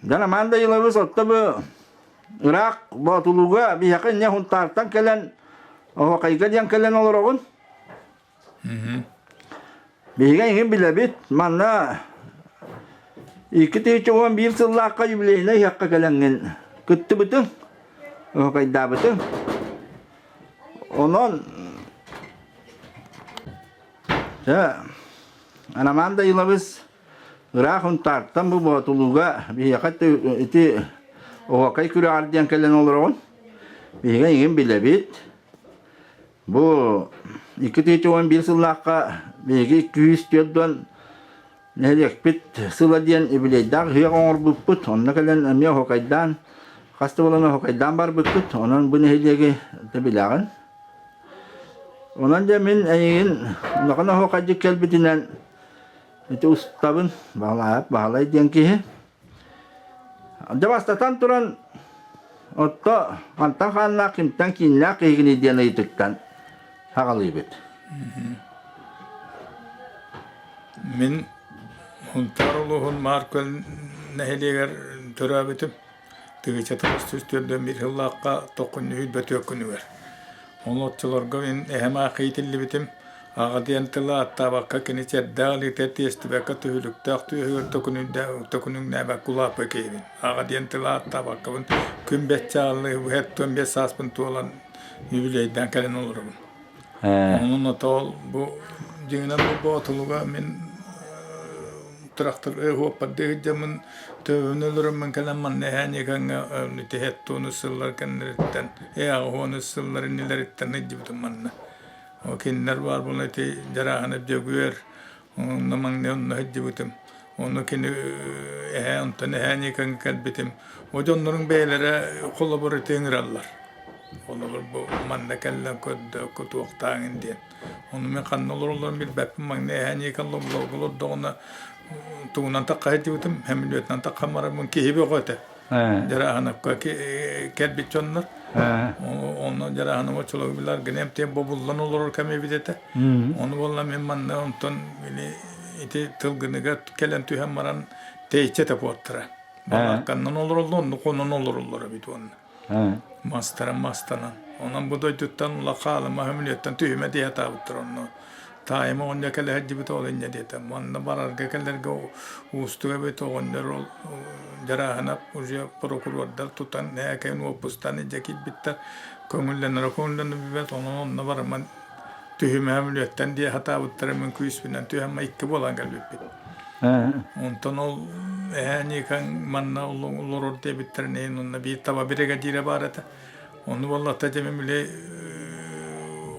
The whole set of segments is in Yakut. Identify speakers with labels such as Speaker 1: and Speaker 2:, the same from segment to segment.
Speaker 1: Дьэ Роман Данилович отто бу ыраах Боотулууга биһиэхэ инньэ Хунтаартан кэлэн Оһуокайга диэн кэлэн олороҕун. Биһиги эйигин билэбит, манна 2011 сыллаахха юбилейнай ыһыахха кэлэҥҥин кыттыбытыҥ, оһуокайдаабытыҥ. Онон дьэ, Роман Данилович ыраах Унтаартан бу Боотулууга биһиэхэ ити оһуокай күрэҕэр диэн кэлэн олороҕун. Биһиги эйигин билэбит. Бу 2011 сыллаахха биһиги 240 нэһилиэкпит сыла диэн юбилейдаах ыһыах оҥорбуппут. Онно кэлэн эмиэ оһуокайдаан, хас да буолан оһуокайдаан барбыккыт. Онон бу нэһилиэги да билэҕин. Онон дьэ мин эйигин улахан оһуокайдьыт кэлбитинэн ити устабын Баһылаайап Баһылай диэн киһи. Дьэ бастатан туран, отто хантан хааннаах, кимтэн кииннээх киһигиний диэн ыйытыктан саҕалыыбыт.
Speaker 2: Мин Сунтаар улууһун Маар Күөл нэһилиэгэр төрөөбүтүм. Тыһыынча 941 сыллаахха тохсунньу бөтүөк күнүгэр. Ол оччолорго мин эһэм аах иитиллибитим. Аҕа диэн тылы ааттаабакка кини чэрдээх илиитэ тиэстибэккэ түһүлүктээх түөһүгэр төкүнүҥнээбэккэ улааппыт киһибин. Аҕа диэн тылы ааттаабаккабын күн бэччэҕэлии 75 сааспын туолан юбилейдаан кэлэн олоробун. Онон отоол бу дьиҥинэн бу Боотулуга мин трактор уоппардыы сылдьаммын төбөбүн өлөрөммүн кэлэн манна эһээн Никаҥҥа тиһэт сыллар кэннилэриттэн 80 сыллар иннилэриттэн ыйдьыбытым манна. Ол кинилэр баар буолан ити Дьарааһынап Дьөгүөр онно маҥнай онно сылдьыбытым. Ону кини эһээ онтон эһээ Никаҥҥа кэлбитим. О дьонноруҥ бэйэлэрэ холобур ити ыҥыраллар. Холобур бу манна кэллэн көрдө кутуохтааҥын диэн. Ону мин ханна олороллорун билбэппин маҥнай эһээ Никон логлорго олордоҕуна тугунан тахха сылдьыбытым, сөмөлүөтүнэн таххан бараммын киһи бөҕө этэ. Дьарааһынапка кэлбит дьоннор. Онно Дьарааһынап оччолорго билэр гынем тиэн бобуллан олорор кэм эбит этэ. Ону буолла мин манна онтон ити тылгыныга кэлэн түһэн баран тэйиччи этэ буоттара. Балаакканнан олороллор, оннук онон олороллор эбит уонна. Мастара мастанан. Онон бу дойдуттан улахан сөмөлүөттэн түһүмэ дии сатаабыттар онно. Таайым оҕонньор кэлэ сылдьыбыт ол инньэ диэтэ. Манна барарга кэлэргэ уустук эбит оҕонньор ол Дьарааһынап уже прокурордар тутан ээкэйин уоппустан илдьэ киирбиттэр. Көҥүллэнэрэ көҥүллэнэрбэт онон онно барыман түһүмэ сөмөлүөттэн дии сатаабыттара мин күүспүнэн түһэн икки буолан кэлбиппит. Онтон ол эһээ Никон манна олорор диэбиттэрин иһин онно биир таба биригэдьиирэ баар этэ. Ону буоллата дьэ мин били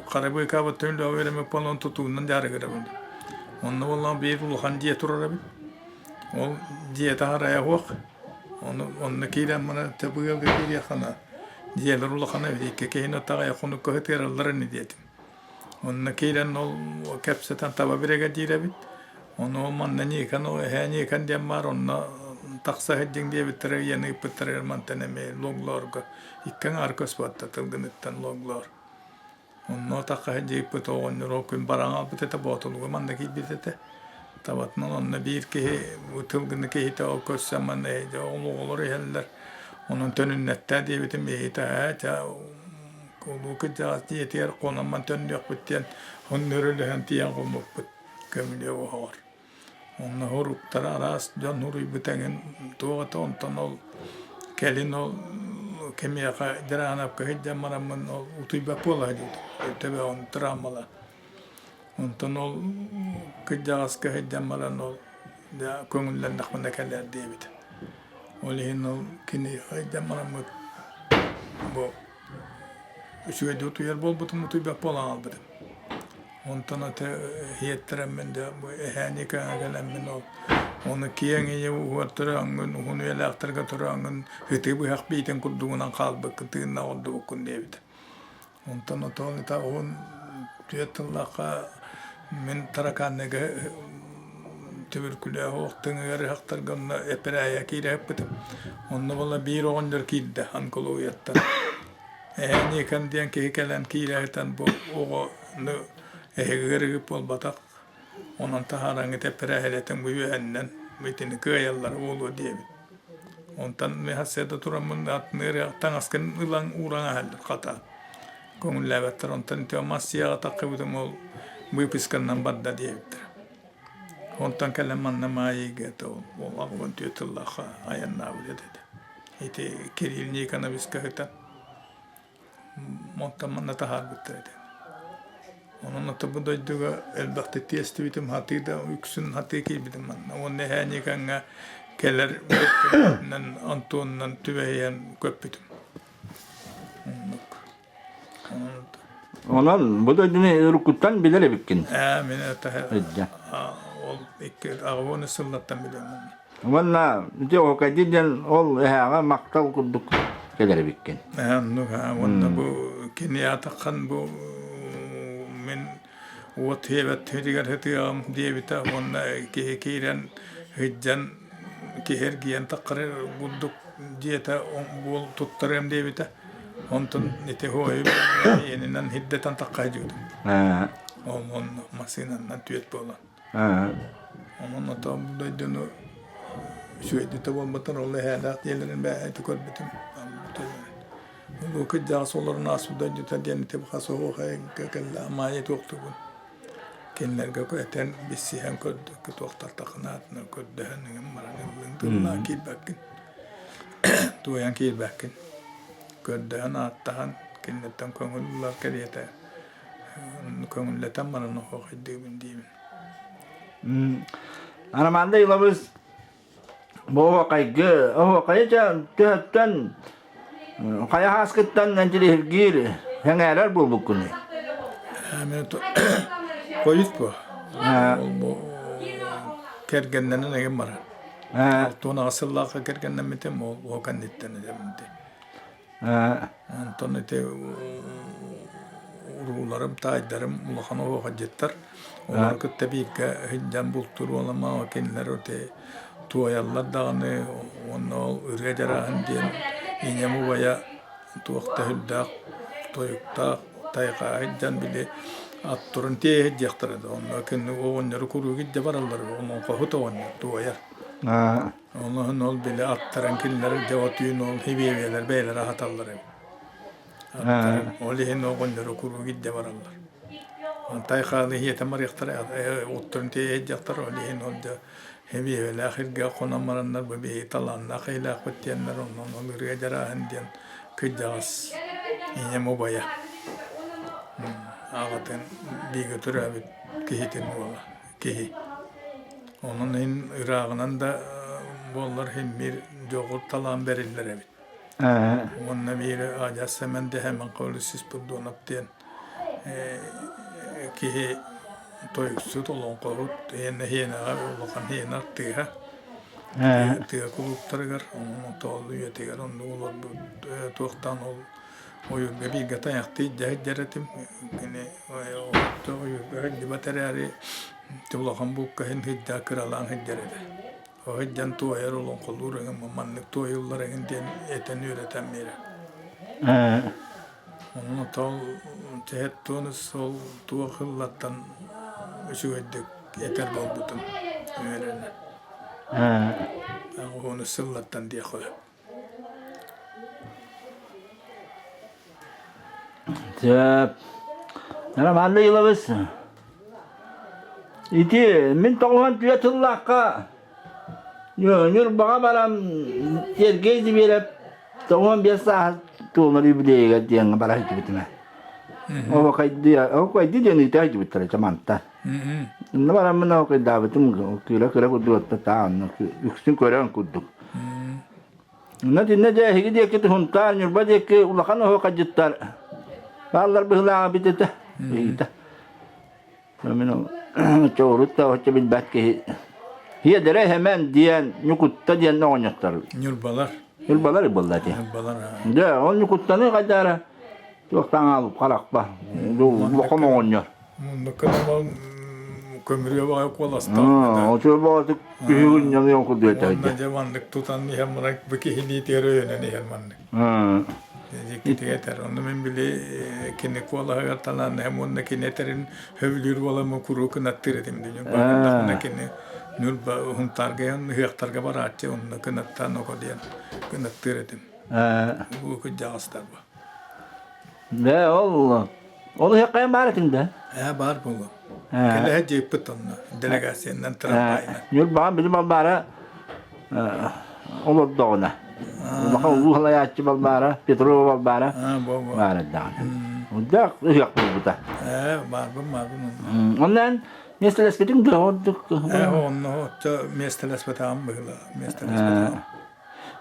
Speaker 2: хара быыкаабыт төлөҕө үөрэммит буолан тутуунан дьарыгырабын. Онно буоллаҕына биир улахан дьиэ турар эбит. Ол дьиэтэ арайа суох. Ону онно киирэн баран быалга киириэххинэ дьиэлэр улахана эбит икки киһини таҕайа хонукка сытыараллар ини диэтим. Онно киирэн ол кэпсэтэн таба биригэдьиир эбит. Ону манна Никон, эһээ Никон диэн баар, онно тахса сылдьыҥ диэбиттэрэ, ыйан ыыппыттарыгар мантан эмиэ Логлоорго икки аҥаар көс буолта Тылгыныттан Логлоор. Онно тахха сылдьыыппыт оҕонньор ол күн баран аҕалбыт этэ, Боотулуга манна киирбит этэ. Табатынан онно биир киһи бу Тылгыны киһитэ ол көрсөн манна эһиги ол оҕолор иһэллэр, онон төнүннэттээ диэбитим, эһиги ээ чэ Улуу кырдьаҕас дьиэтигэр хонон төннүөхпүт диэн онно өрөлөһөн тиийэн хоммуппут көмүлүөк оһоҕор. Онно уруктара араас дьон уруйбут эҥин туох этэ онтон ол кэлин ол кимиэхэ Дьараанапка сылдьан бараммын ол утуйбат буола сылдьыбытым төбөҕүн травмалаан. Онтон ол кырдьаҕаска сылдьан баран ол дьэ көҥүллэннэхпинэ кэлээр диэбит. Ол иһин ол кини сылдьан бараммыт бу үчүгэйдик утуйар буолбутум, утуйбат буолан хаалбытым. Онтон аты иһиэттэрэммин дьэ бу эһээни кэлэммин ол ону киэҥ ийэ уһугар төрөөҥҥүн, уһун үйэлээхтэргэ төрөөҥҥүн ытыы быһах биитин курдугунан хаалбыккын, тыыннаах ордубуккун диэбитэ. Онтон отон ita уһун түөрт тыллаахха мин таракаанныга түбүркүлээх уох тыҥыгар ыһахтарга онно эпэрээйэ киирэ сыппытым. Онно буолла биир оҕонньор киирдэ онкологияттан. Эһээ Никон диэн киһи кэлэн киирэ сытан бу оҕону эһигигэр ыгып буолбатах, онон таһаараҥҥыт эпэрээһилэтин бу үөһэннэн итини кыайаллара буолуо диэбит. Онтон мин сарсыарда тураммын атын таҥаскын ылан ууран аһаллар хата. Көҥүллээбэттэр. Онтон ити мас сиэҕэ таххыбытым ол выписканнан барда диэбиттэр. Онтон кэлэн манна Маайыга ол 84 сыллаахха айаннаабыт этэ. Ити Кирилл Никоновичка сытан Онтон манна таһаарбыттар этэ. Онон ото бу дойдуга элбэхтик тиэстибитим, хатыы да үксүн хатыы киирбитим манна. Уонна эһээ Никаҥҥа кэлэр Антонунан түбэһиэн көппүтүм. Оннук.
Speaker 1: Онон бу дойдуну уруккуттан билэр эбиккин.
Speaker 2: Ээ, мин это ол икки аҕабыны сыллартан билэммин.
Speaker 1: Уонна ити оһуокайдыы диэн ол эһээҕэ махтал курдук кэлэр эбиккин.
Speaker 2: Оннук уонна бу кини атаххан бу мин уот иэбэт сиригэр сытыаҕым диэбитэ уонна киһи киирэн сылдьан киһи эргийэн таххары курдук дьиэтэ буол туттарыам диэбитэ. Онтон ити хуойу иэнинэн сирдэтэн тахха дьиэтим. Ол онно массыынанан түөт буолан. Онон ото бу дойдуну үчүгэйдик буолбатар ол эһээлээх дьиэлэрин бэйэтэ көрбүтүм. Улуу кырдьаҕас олорон ааспыт дойдута диэн ити хас оһуохайга кэллэ Маайа туохтугун кинилэргэ этэн билсиһэн көрдө туохтартахына атына көрдөһөн ыҥын баран ыллыҥ тыллаан киирбэккин туойан киирбэккин көрдөһөн ааттаһан кинилэртэн көҥүл ылар кэриэтэ көҥүллэтэн баран оһуохайдыыбын диибин.
Speaker 1: Арамаанда Илабыс бу оһуохайгы оһуохайы төһөттөн хайа хааскыттан интириэһиргиир сэҥээрэр буолбуккунуй?
Speaker 2: Мен хойут бу. Ол бу кэргэннэнэн эгин барар. 68 сыллаахха кэргэннэммитим ол ол кэнниттэн эдэммити. Онтон ити урууларым, таайдарым улахан оһуохайдьыттар. Олору кытта бииргэ сылдьан бултуур буолан кинилэр ити туойаллар даҕаны уонна ол ырыа дьарааһын диэн ийэм убайа туох да сүрдээх тойуктаах тайҕаа сылдьан били ат туран тиэйэ сылдьыахтара да онно кинини оҕонньору куруук илдьэ бараллар олоҥхоһут оҕонньор туойар. Онон ол били аттаран кинилэр дьэ отуйун ол хибиэбиэлэр бэйэлэрэ аһаталлар эбит. Аттарын ол иһин оҕонньору куруук илдьэ бараллар. Онтай хаалы иһиэтэн барыахтара, отторун тиэйэ дьахтар ол иһин ол дьэ хибиэбэлээх иргэ хонон бараннар бу биһиги талааннаах эйлээхпит диэннэр онон ол ырыа дьарааһын диэн кырдьаҕас ийэм убайа аҕатын бииргэ төрөөбүт киһитин уола киһи. Онон иһин ырааҕынан да буоллар иһин биир дьоҕур талаан бэриллэр эбит. Уонна биир адьас Сэмэн Дэһэмэн Колесис Бурдуонап диэн киһи тойуксут, олоҥхоһут, иһин иһиэнэҕэ улахан иһиэнэ артыыһа. Тыа кулууптарыгар, онон тоол үйэтигэр оннук олорбут туохтаан ол ойуурга бииргэ тайахтыы илдьэ этим. Кини ойуурга сылдьыбат эрээри улахан булка иһин сылдьа кыралаан сылдьар этэ. Ол сылдьан туойар олоҥхолуур эҥин маннык туойуллар эҥин диэн этэн үөрэтэн биэрэр. Онон ол тэһэттуон сол туох ыллаттан үчүгэйдик этэр буолбутум үөрэнэ. Ону сыллаттан диэх сөп.
Speaker 1: Сөп. Роман Илович, ити мин 94 сыллаахха Ньурбаҕа баран Сергей Зверев 95 сааһа туолар юбилейыгар диэҥҥэ бара сылдьыбытым ээ. Оһуокайдыы оһуокайдыы диэн ыыта сылдьыбыттара Чамантан. Онно бараммын оһуокайдаабытым кыра-кыра курдук таанна үксүн көрөн курдук. Онно итиннэ дьэ эһиги диэки Сунтаар, Ньурба диэки улахан оһуокайдьыттар бааллар быһыылааҕа эбит этэ. Ыйыта. Мин урут да оччо билбэт киһи. Хиэдэрэ Хэмэн диэн Ньукутта диэн оҕонньоттор.
Speaker 2: Ньурбалар.
Speaker 1: Ньурбалар буолла ити.
Speaker 2: Ньурбалар.
Speaker 1: Дьэ, ол Ньукуттаны хайдара туохтан аалып харахпа. Улахан оҕонньор.
Speaker 2: Муннукка көмүрүө баҕайы куоластаах.
Speaker 1: Очур баҕатык күһүгүн ньамыйан курдук этэ.
Speaker 2: Уонна дьэ маннык тутан иһэн мына бу киһилиитигэр өйөнөн иһэр маннык. Дьиктитигэ этэр. Онно мин били кини куолаһыгар талааннаһым уонна кини этэрин сөбүлүүр буоламмын куруук ынаттыыр этим. Ньурбаҕа кини. Ньурба Сунтаарга ыһыахтарга барааччы онно кынаттаан око диэн кынаттыыр этим. Бу кырдьаҕастар бу.
Speaker 1: Дэ ол ол ыһыаххайан баар этиҥ да?
Speaker 2: Ээ баар буолуо. Кэлэһэ дьиэппит онно делегациянан трамвайынан.
Speaker 1: Ньурбаҕа били Балбаара олордоҕуна. Улахан улуу салайааччы Балбаара, Петрова Балбаара баар даҕаны. Удах ыһыах буолбута.
Speaker 2: Ээ баарбын баарбын онно.
Speaker 1: Онон миэстэлэспитиҥ дуо ордук?
Speaker 2: Ээ онно оччо миэстэлэспэтэҕим быһыылаах миэстэлэспэтэҕим.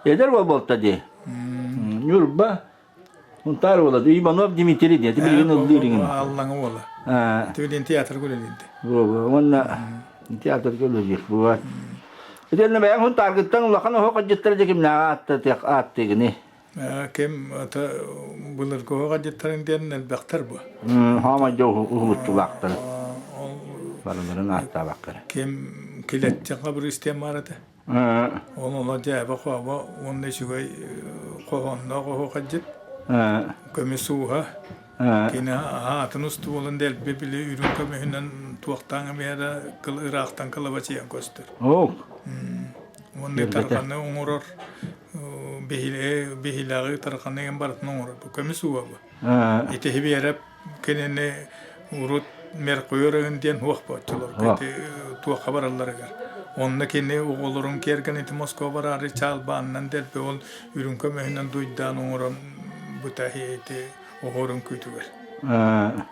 Speaker 1: Эдэр уол буолта дии. Ньурба Сунтаар уола Иванов Дмитрий диэн билигин ыллыыр иҥин.
Speaker 2: Аллаҥа уола. Тибилин театрга үлэлиирди.
Speaker 1: Уонна театрга үлэлиир бу. Итиннэ бэйэҥ Сунтааргыттан улахан оһох адьыттара дьэ кимнээҕи ааттыгыный?
Speaker 2: Ким ата былыргы оһох адьыттарын диэн элбэхтэр бу.
Speaker 1: Хаамай дьэ уһулуччулаахтар. Барыларын ааттаабаккар.
Speaker 2: Ким килэтчи хабырыыс диэн баар этэ. Ол оло дьээбэ-хообо уонна үчүгэй хоһоонноох оһуохайдьыт, көмүс ууһа. Кини аатын устубулун дэлби били үрүҥ көмүһүнэн туохтааҥ эмиэ ыраахтан кылабачыйан көстөр. Уонна тарҕаны оҥорор биһилэҕи тарҕаны барытын оҥорор. Көмүс ууһа бу. Ити Биэрэп кинини урут Меркуйорыгын диэн суох буоччуларга ити туохха баралларыгар. Онно кини оҕолорун киэргэн ити Москва бараары чаалбаанынан дэлби ол үрүҥ көмөһүнэн дуйдаан оҥорон бутаһи ити оҕорун күүтүгэр.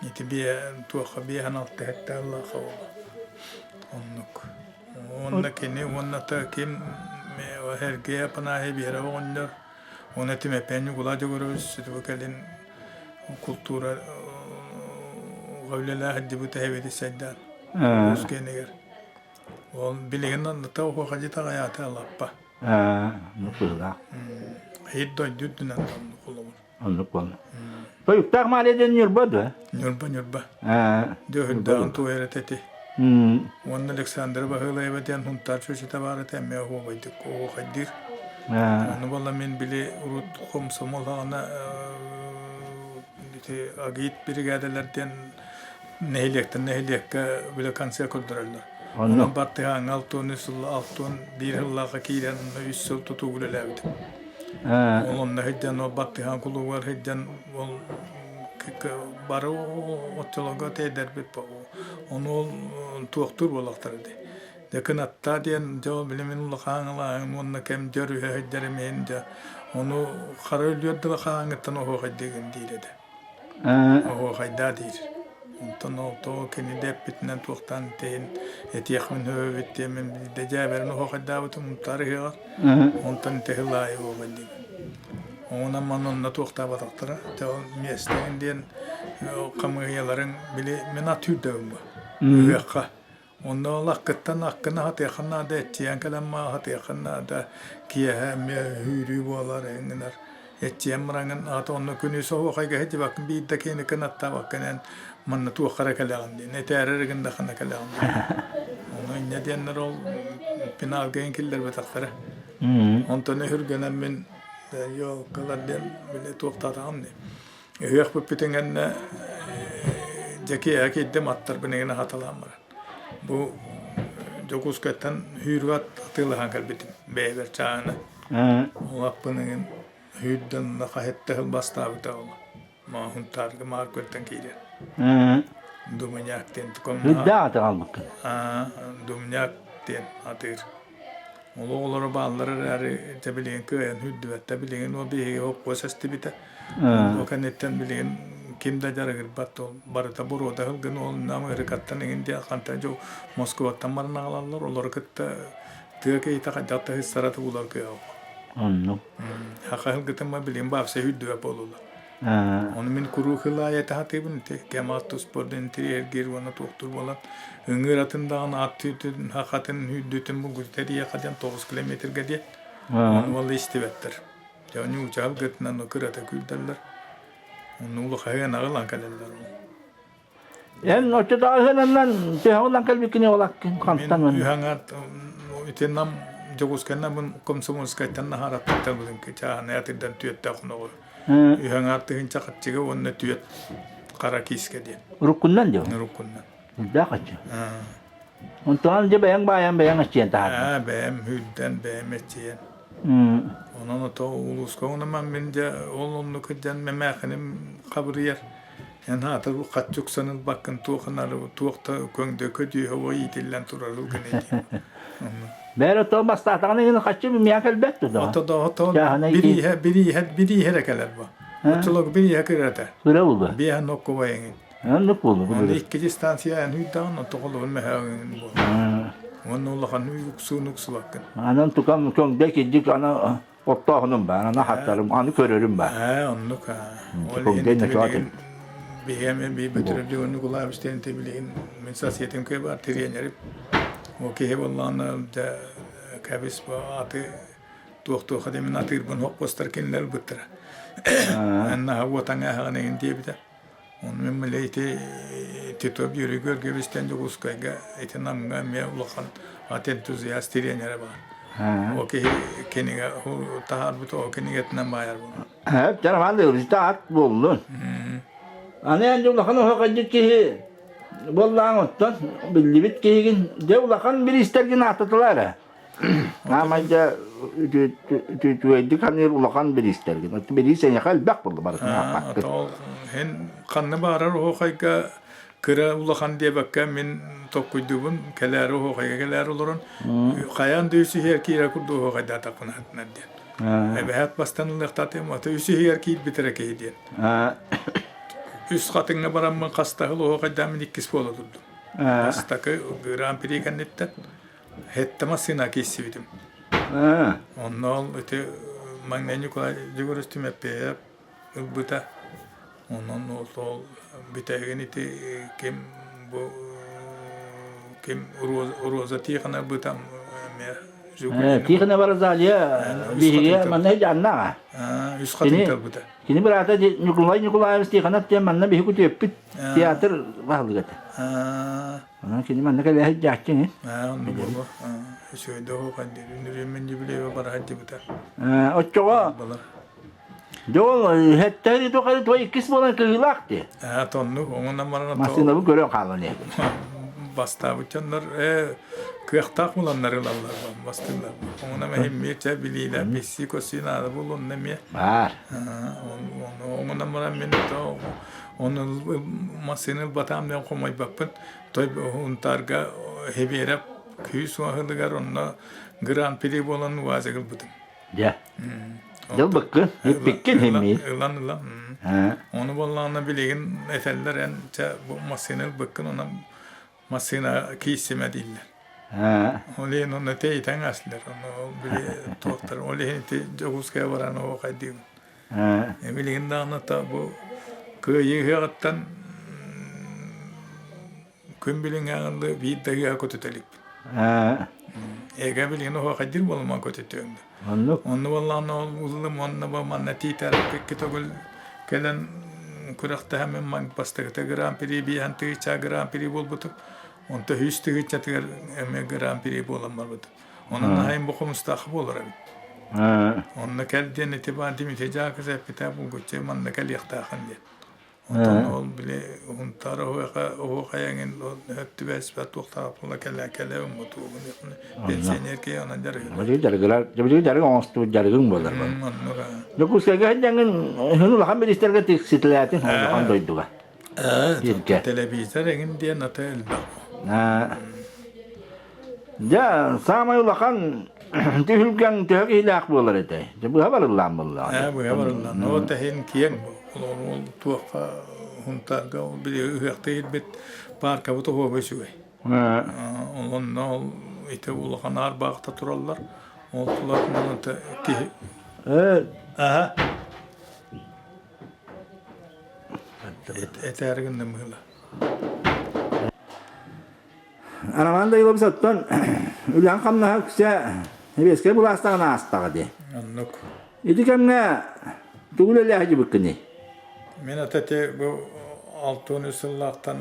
Speaker 2: Ити биэ туохха биэһэн алта хеттааллаах оҕо. Оннук. Уонна кини уонна та ким Сергей Апанасий Биэрэ оҕонньор Уонна Тимэппээн Ньукулай Дьөгүрүбүс сүтүгү кэлин култуура үлэлээх сылдьыбыт эһэбит сайдаан улуус киэнигэр. Ол билигин анныта оһуохадьыт аҕайаата лаппа.
Speaker 1: Оннук быһыылаах.
Speaker 2: Иһит дойду үрдүнэн оннук холобур.
Speaker 1: Оннук буолла. Тойуктаах Маарыйа диэн Ньурба дуо?
Speaker 2: Ньурба, Ньурба. Дьөһүрдэҕин туойар этэ Уонна Александра Баһыылаева диэн Һунтаар чүөчэтэ баар этэ, эмиэ оһуобайдык оһуохайдыыр. Ону буолла мин били урут хомсомол саҕана ити агит биригээдэлэр диэн нэһилиэктэн нэһилиэккэ били концерт көрдөрөллөр. Онон бартыһааҥҥа 63 сыл 61 сыллаахха киирэн үс сыл тутууга үлэлээбитим. Ол онно сылдьан ол бартыһаан кулуугар сылдьан ол бары оччолорго тиэрдэрбит Ону ол туохтуур буоллахтара дии. Дьэ кынаттаа диэн дьэ ол били мин улахааҥылааһын уонна кэм дьөр үһэ сылдьарым иһин дьэ ону хара өлүөр дылы хааҥҥыттан оһуохайдыыгын диир этэ. Оһуохайдаа диир. Онтон ол тоҕо кини да эппитинэн туохтаан тэйин этиэхпин сөбөбүт диэммин биирдэ дьээбэрин оһуохайдаабытым Унтаар ыһыаҕар. Онтон ити сыл аайы оһуохайдыыбын. Онон манна онно туохтаабатахтара. Дьэ ол миэстэҥ диэн хамыыһыйаларыҥ били мин ат сүүрдэбин бу ыһыахха. Онно ол аккыттан аккын аһатыаххын наада, эччийэн кэлэн аһатыаххын наада, киэһэ эмиэ үүрүү буолар эҥинэр. Эччийэн бараҥын аата онно күнүс оһуохайга сылдьыбаккын биир да киһини кынаттаабаккын эн манна туохха эрэ кэлэҕин диэн, этээри эрэ гыннаххына кэлэҕин диэн. Ону инньэ диэннэр ол пеналга киллэрбэтэхтэрэ. Онтон өһүргэнэн мин елкалар диэн били туохтаатаҕым дии. Ыһыах бүппүтүн кэннэ дьэки киирдим аттарбын эҥин аһаталаан баран. Бу Дьокуускайтан сүүрүк ат атыылаһан кэлбитим бэйэбэр чааһына. Ол аппын эҥин сүүрдэн хаһытта сыл бастаабыта ол. Маахунтаарга Маар Күөлтэн киирэр. Думняк диэн
Speaker 1: Үрдээх аты хаалбыккын.
Speaker 2: Думняк диэн атыыр. Ол оҕолоро бааллар эрээри дьэ билигин кыайан сүүрдүбэттэр. Билигин ол биһиги холкуос эстибитэ. Ол кэнниттэн билигин ким да дьарыгырбат ол барыта боруода сылгыны ол Америкаттан эҥин диэн хантан дьэ Москваттан баран аҕалаллар. Олору кытта тыа киһитэ хайдах да сыссара булар кыаҕа
Speaker 1: Оннук.
Speaker 2: Саха сылгытын билигин баапса сүүрдүбэт буоллулар. Ону мин куруук ыл аайы этэ сатыыбын ити кэм ат спордун интириэһиргиир уонна туохтуур буолан ыҥыыр атын даҕаны ат түүтүн хахатын үүрдүүтүн булгуччу тэрийиэххэ диэн 9 километрга диэн ону уолла истибэттэр. Дьэ ньууча ылгытынан кырата күүрдэллэр. Онну улахаһыан аҕылан кэлэллэр ол.
Speaker 1: Эн оччотооҕу төһөҕүнэн кэлбиккини олаккын хантан
Speaker 2: Мин үһаҥар ити нам Дьокуускайынан Комсомольскайтан наһаараттан билинки чааһынай атырдан түөттээх хоноҕу. Үһаҥар тыһынча хаччыга уонна түөт хара киискэ диэн.
Speaker 1: Уруккуннан дио?
Speaker 2: Уруккуннан.
Speaker 1: Үрдээх хаччы. Онтон дьэ бэйэҥ баайан бэйэҥ эччийэн таһаардын.
Speaker 2: Аа, бэйэм үүрдэн, бэйэм эччийэн. Онон ото улууска онуман мин дьэ ол оннук дьэн мэмээхиним хабырыйар. Эн аата бу хаччы уксан ылбаккын туох ынары туох да көҥдөкө дьүөһэ ой иитиллэн турар ылгын этиим.
Speaker 1: Бээр ото бастаатаҕына игин хаччы миэхэ кэлбэт да.
Speaker 2: Ото да ото бирииһэ бирииһэ бирииһэ эрэ кэлэр бу. Оччолорго бирииһэ кырата.
Speaker 1: Кыра буолла.
Speaker 2: Биэһэ нокко байыңын.
Speaker 1: Оннук буолла.
Speaker 2: Онно икки дистанция эн үйдаҕын отоҕолорун мөһөөҥүн буолла. Уонна улахан уксуун уксубаккын.
Speaker 1: Анан тукам көҥдө кирдик аны оттооһунум баар, аны хаттарым, аны көрөрүм баар.
Speaker 2: Ээ, оннук аа. Ол иһин билигин биһиэм би Бөтүрүллү Ньукулаевич диэн билигин мин соседым кыа бар тренерим. Ол киһи буоллаҕына дьэ кэбис бу аты туох-туоха да мин атыырбын хоппостор кинилэр ылбыттара. Аннаһа уотаҥ ааһаҕын эҥин диэбитэ. Ону мин бile ити Титов Юрий Георгиевичтэн Дьокуускайга ити Намҥа эмиэ улахан ат энтузиаст тренерэ баар. Ол киһи кинигэ таһаарбыт ол кинигэтинэн баайар буолан.
Speaker 1: Роман ылыта ат буоллун. Аны эн улахан оһоҕойдьут киһи буоллаҕыҥ оттон биллибит киһигин дьэ улахан бириистэргин ааттатылар ээ. Аамай дьэ үчүгэйдик саныыр улахан бириистэргин. Бириис эйиэхэ элбэх буолла барытын аахпаккын.
Speaker 2: Ол һин ханна баарар оһуохайга кыра улахан диэбэккэ мин толкуйдуубун кэлээри оһуохайга кэлээри олорон хайаан да үс иһигэр киирэр курдук оһуохайдаатахпына атынар диэн. Эбэһээт бастан ылыахтаатым ата үс иһигэр киирбит эрэ киһи диэн. Үс хатыҥҥа бараммын хастаһыл оһуохайдааммын иккис буола турдум. Бастакы Гран-при кэнниттэн Хэттэ массыына киирсибитим. Онно ол ити маҥнай Ньукулай Дьөгүөрүс Түмэппиэйэп ылбыта. Онон ол ол бүтэһигин ити ким бу ким Роза Тихонова ылбыта эмиэ
Speaker 1: Тихонова Розалия биһиги манна дьаннаҕа.
Speaker 2: Үс хатын ылбыта.
Speaker 1: Кини быраата Ньукулай Ньукулаевич Тихонов диэн манна биһиги күтүөппүт театр баһылыга этэ. Онон кини манна кэлэ сылдьааччыҥ ин.
Speaker 2: Аа, онно буолуо. Үчүгэйдэ оһуохай диир. Үнүрүөммүн юбилейга бара сылдьыбыта.
Speaker 1: Оччоҕо дьол хэттэ тухары твой иккис буолан кыһыылаах дии.
Speaker 2: Аа, тоннук оҥонон баран
Speaker 1: Массыынабын көрөн хаалан иһэбин.
Speaker 2: Бастаабыт дьоннор ээ кыахтаах буланнар ылаллар бастыыллар. Оҥонон эһиммиэ чэ билиилэ бисси көссүү наада буолуонна эмиэ.
Speaker 1: Баар.
Speaker 2: Оҥонон баран мин Оны массыына ылбатаам диэн хомойбоппун. Той Унтаарга Хибиэрэп күүс уоһылыгар онно гран-при буолан УАЗик ылбытым.
Speaker 1: Дьэ. Дьылбыккын, иппиккин химмиир.
Speaker 2: Ылан ылан. Ону буоллаҕына билигин этэллэр эн чэ бу массыына ылбыккын онон массыына кииссимэ дииллэр. Ол иһин онно тэйитэн аслар. Ону били туохтар ол иһин ити Дьокуускайга баран оһуохайдыыбын. Билигин даҕаны бу кыайыы ыһыаҕыттан күн билиҥҥээҕи биир да ыһыаҕы көтүтэ иликпин. Эгэ билигин оһуохайдыыр буолуман көтүтүөҥ да.
Speaker 1: Оннук.
Speaker 2: Онно буоллаҕына ол ыллым уонна бу манна тиитэриккэ икки төгүл кэлэн күрэхтэһэммин бастакыта гран-при биэһэн тыһыынча гран-при буолбутум. Онто үс тыһыынчатыгар эмиэ гран-при буолан барбытым. Онон аһайын бу хомустаах буолар эбит. Онно кэл диэн ити баар Дмитрий Дьаакыс эппитэ булгуччу манна кэлиэхтаахын диэн. Онтон ол били Хунтаар оһуохайаҥын өттүбэспэт туохтаах буола кэлэ кэлэ уммутуугун пенсионер киһи онон дьарыгырар.
Speaker 1: Дьарыгырар, дьарыгы оҥостубут дьарыгыҥ буолар. Дьокуускайга сылдьаҥҥын үһүн улахан бириистэргэ тикситилээтиҥ улахан дойдуга.
Speaker 2: Телевизор эҥин диэн ата элбэх.
Speaker 1: Дьэ, саамай улахан түһүлгэҥ төһө киһилээх буолар этэй? Дьэ, быһа барыллаан буоллаҕа.
Speaker 2: Ээ, быһа барыллаан. Ол тэһин киэҥ ол туохха Хунтаарга ол били ыһыахта иһирбит пааркабыт оһуоба үчүгэй. Онно ол ити улахан аар-баахта тураллар. Ол тулатынан киһи Аха. Этээри гынным быһыылаах.
Speaker 1: Роман Данилович оттон үлэҥ хамнаһа үксэ сэбиэскэй былаастаҕын аастаҕа дии.
Speaker 2: Оннук.
Speaker 1: Ити кэмҥэ тугу үлэлээх сылдьыбыккыный?
Speaker 2: Мин ата ити бу 63 сыллаахтан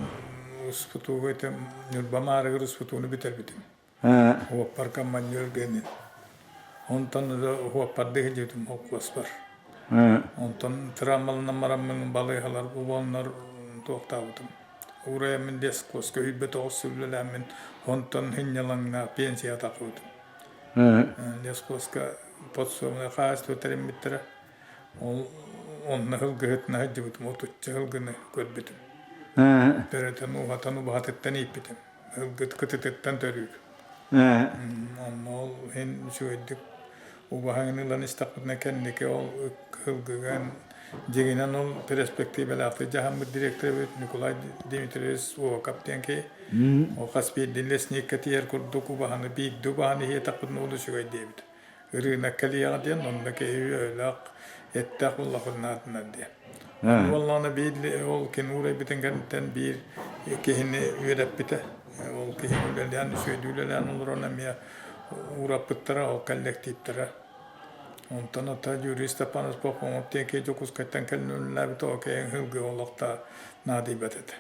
Speaker 2: успутууга ити Ньурба Маарыгар успутууну бүтэрбитим. Уоппар командир гэнин. Онтон уоппардыы сылдьыбытым холкуоспар. Онтон травмаланан бараммын балыыһалар буоланнар туохтаабытым. Уурайаммын лесхозка 29 сыл үлэлээммин, онтон сынньалаҥна пенсия тахсыбытым. Лесхозка подсобное хаһаайыстыба тэриммиттэрэ. Ол онно сылгыһытына сылдьыбытым, отучча сылгыны көрбүтүм. Төрөтөн, уһатан, убаһатыттан ииппитим. Сылгы кытытыттан төрүүр. Онно ол иһин үчүгэйдик убаһаҥын ылан истэхпитинэ кэнники ол сылгыгын дьиҥинэн ол перспективэлээхтик дьаһаммыт директор эбит Николай Дмитриевич Уокап диэн киһи. Ол хас биирдии лесниккэ тиийэр курдук убаһаны биирдэ убаһаны иһиэтэхпитинэ ол үчүгэй диэбит. Ырыынак кэлиэҕэ диэн онно киһи өйдөөх эттээх буоллахпытына диэн. Буоллаҕына биир ол кини уурайбытын кэнниттэн биир киһини үөрэппитэ. Ол киһи үлэлээн үчүгэйдик үлэлээн олорон эмиэ уураппыттара ол коллективтара. Онтон ата Юрий Степанович Попов диэн киһи Дьокуускайтан кэлэн үлэлээбит ол киһи сылгы олохто наадыйбат этэ.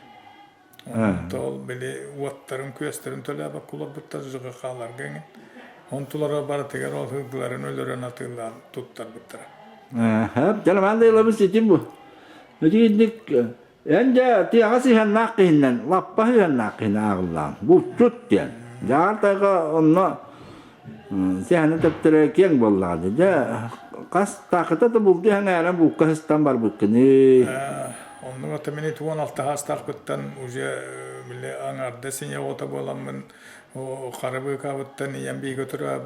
Speaker 2: Онтон били уоттарын-күөстэрин төлөөбөккө олорбуттар ЖКХ-ларга эҥин. Онтулара барытыгар ол сылгыларын өлөрөн атыылаан туттарбыттара.
Speaker 1: Дьаламаан да ылабын ситим бу. Итинник эн дьэ тыаҕа сыһыаннаах киһиннэн лаппа сыһыаннаах киһини ааҕыллаан булчут диэн. Дьаҕар тайҕа онно Сэһэнэ төптөрө киэҥ буоллаҕа дии. Дьэ, хас таакыта да булду сэҥээрэн булка сыстан барбыккыный.
Speaker 2: Оннук ата мин 16 саастаахпыттан уже били аҥаардас синьэ оҕото буоламмын хара быыкаабыттан ийэм бииргэ тура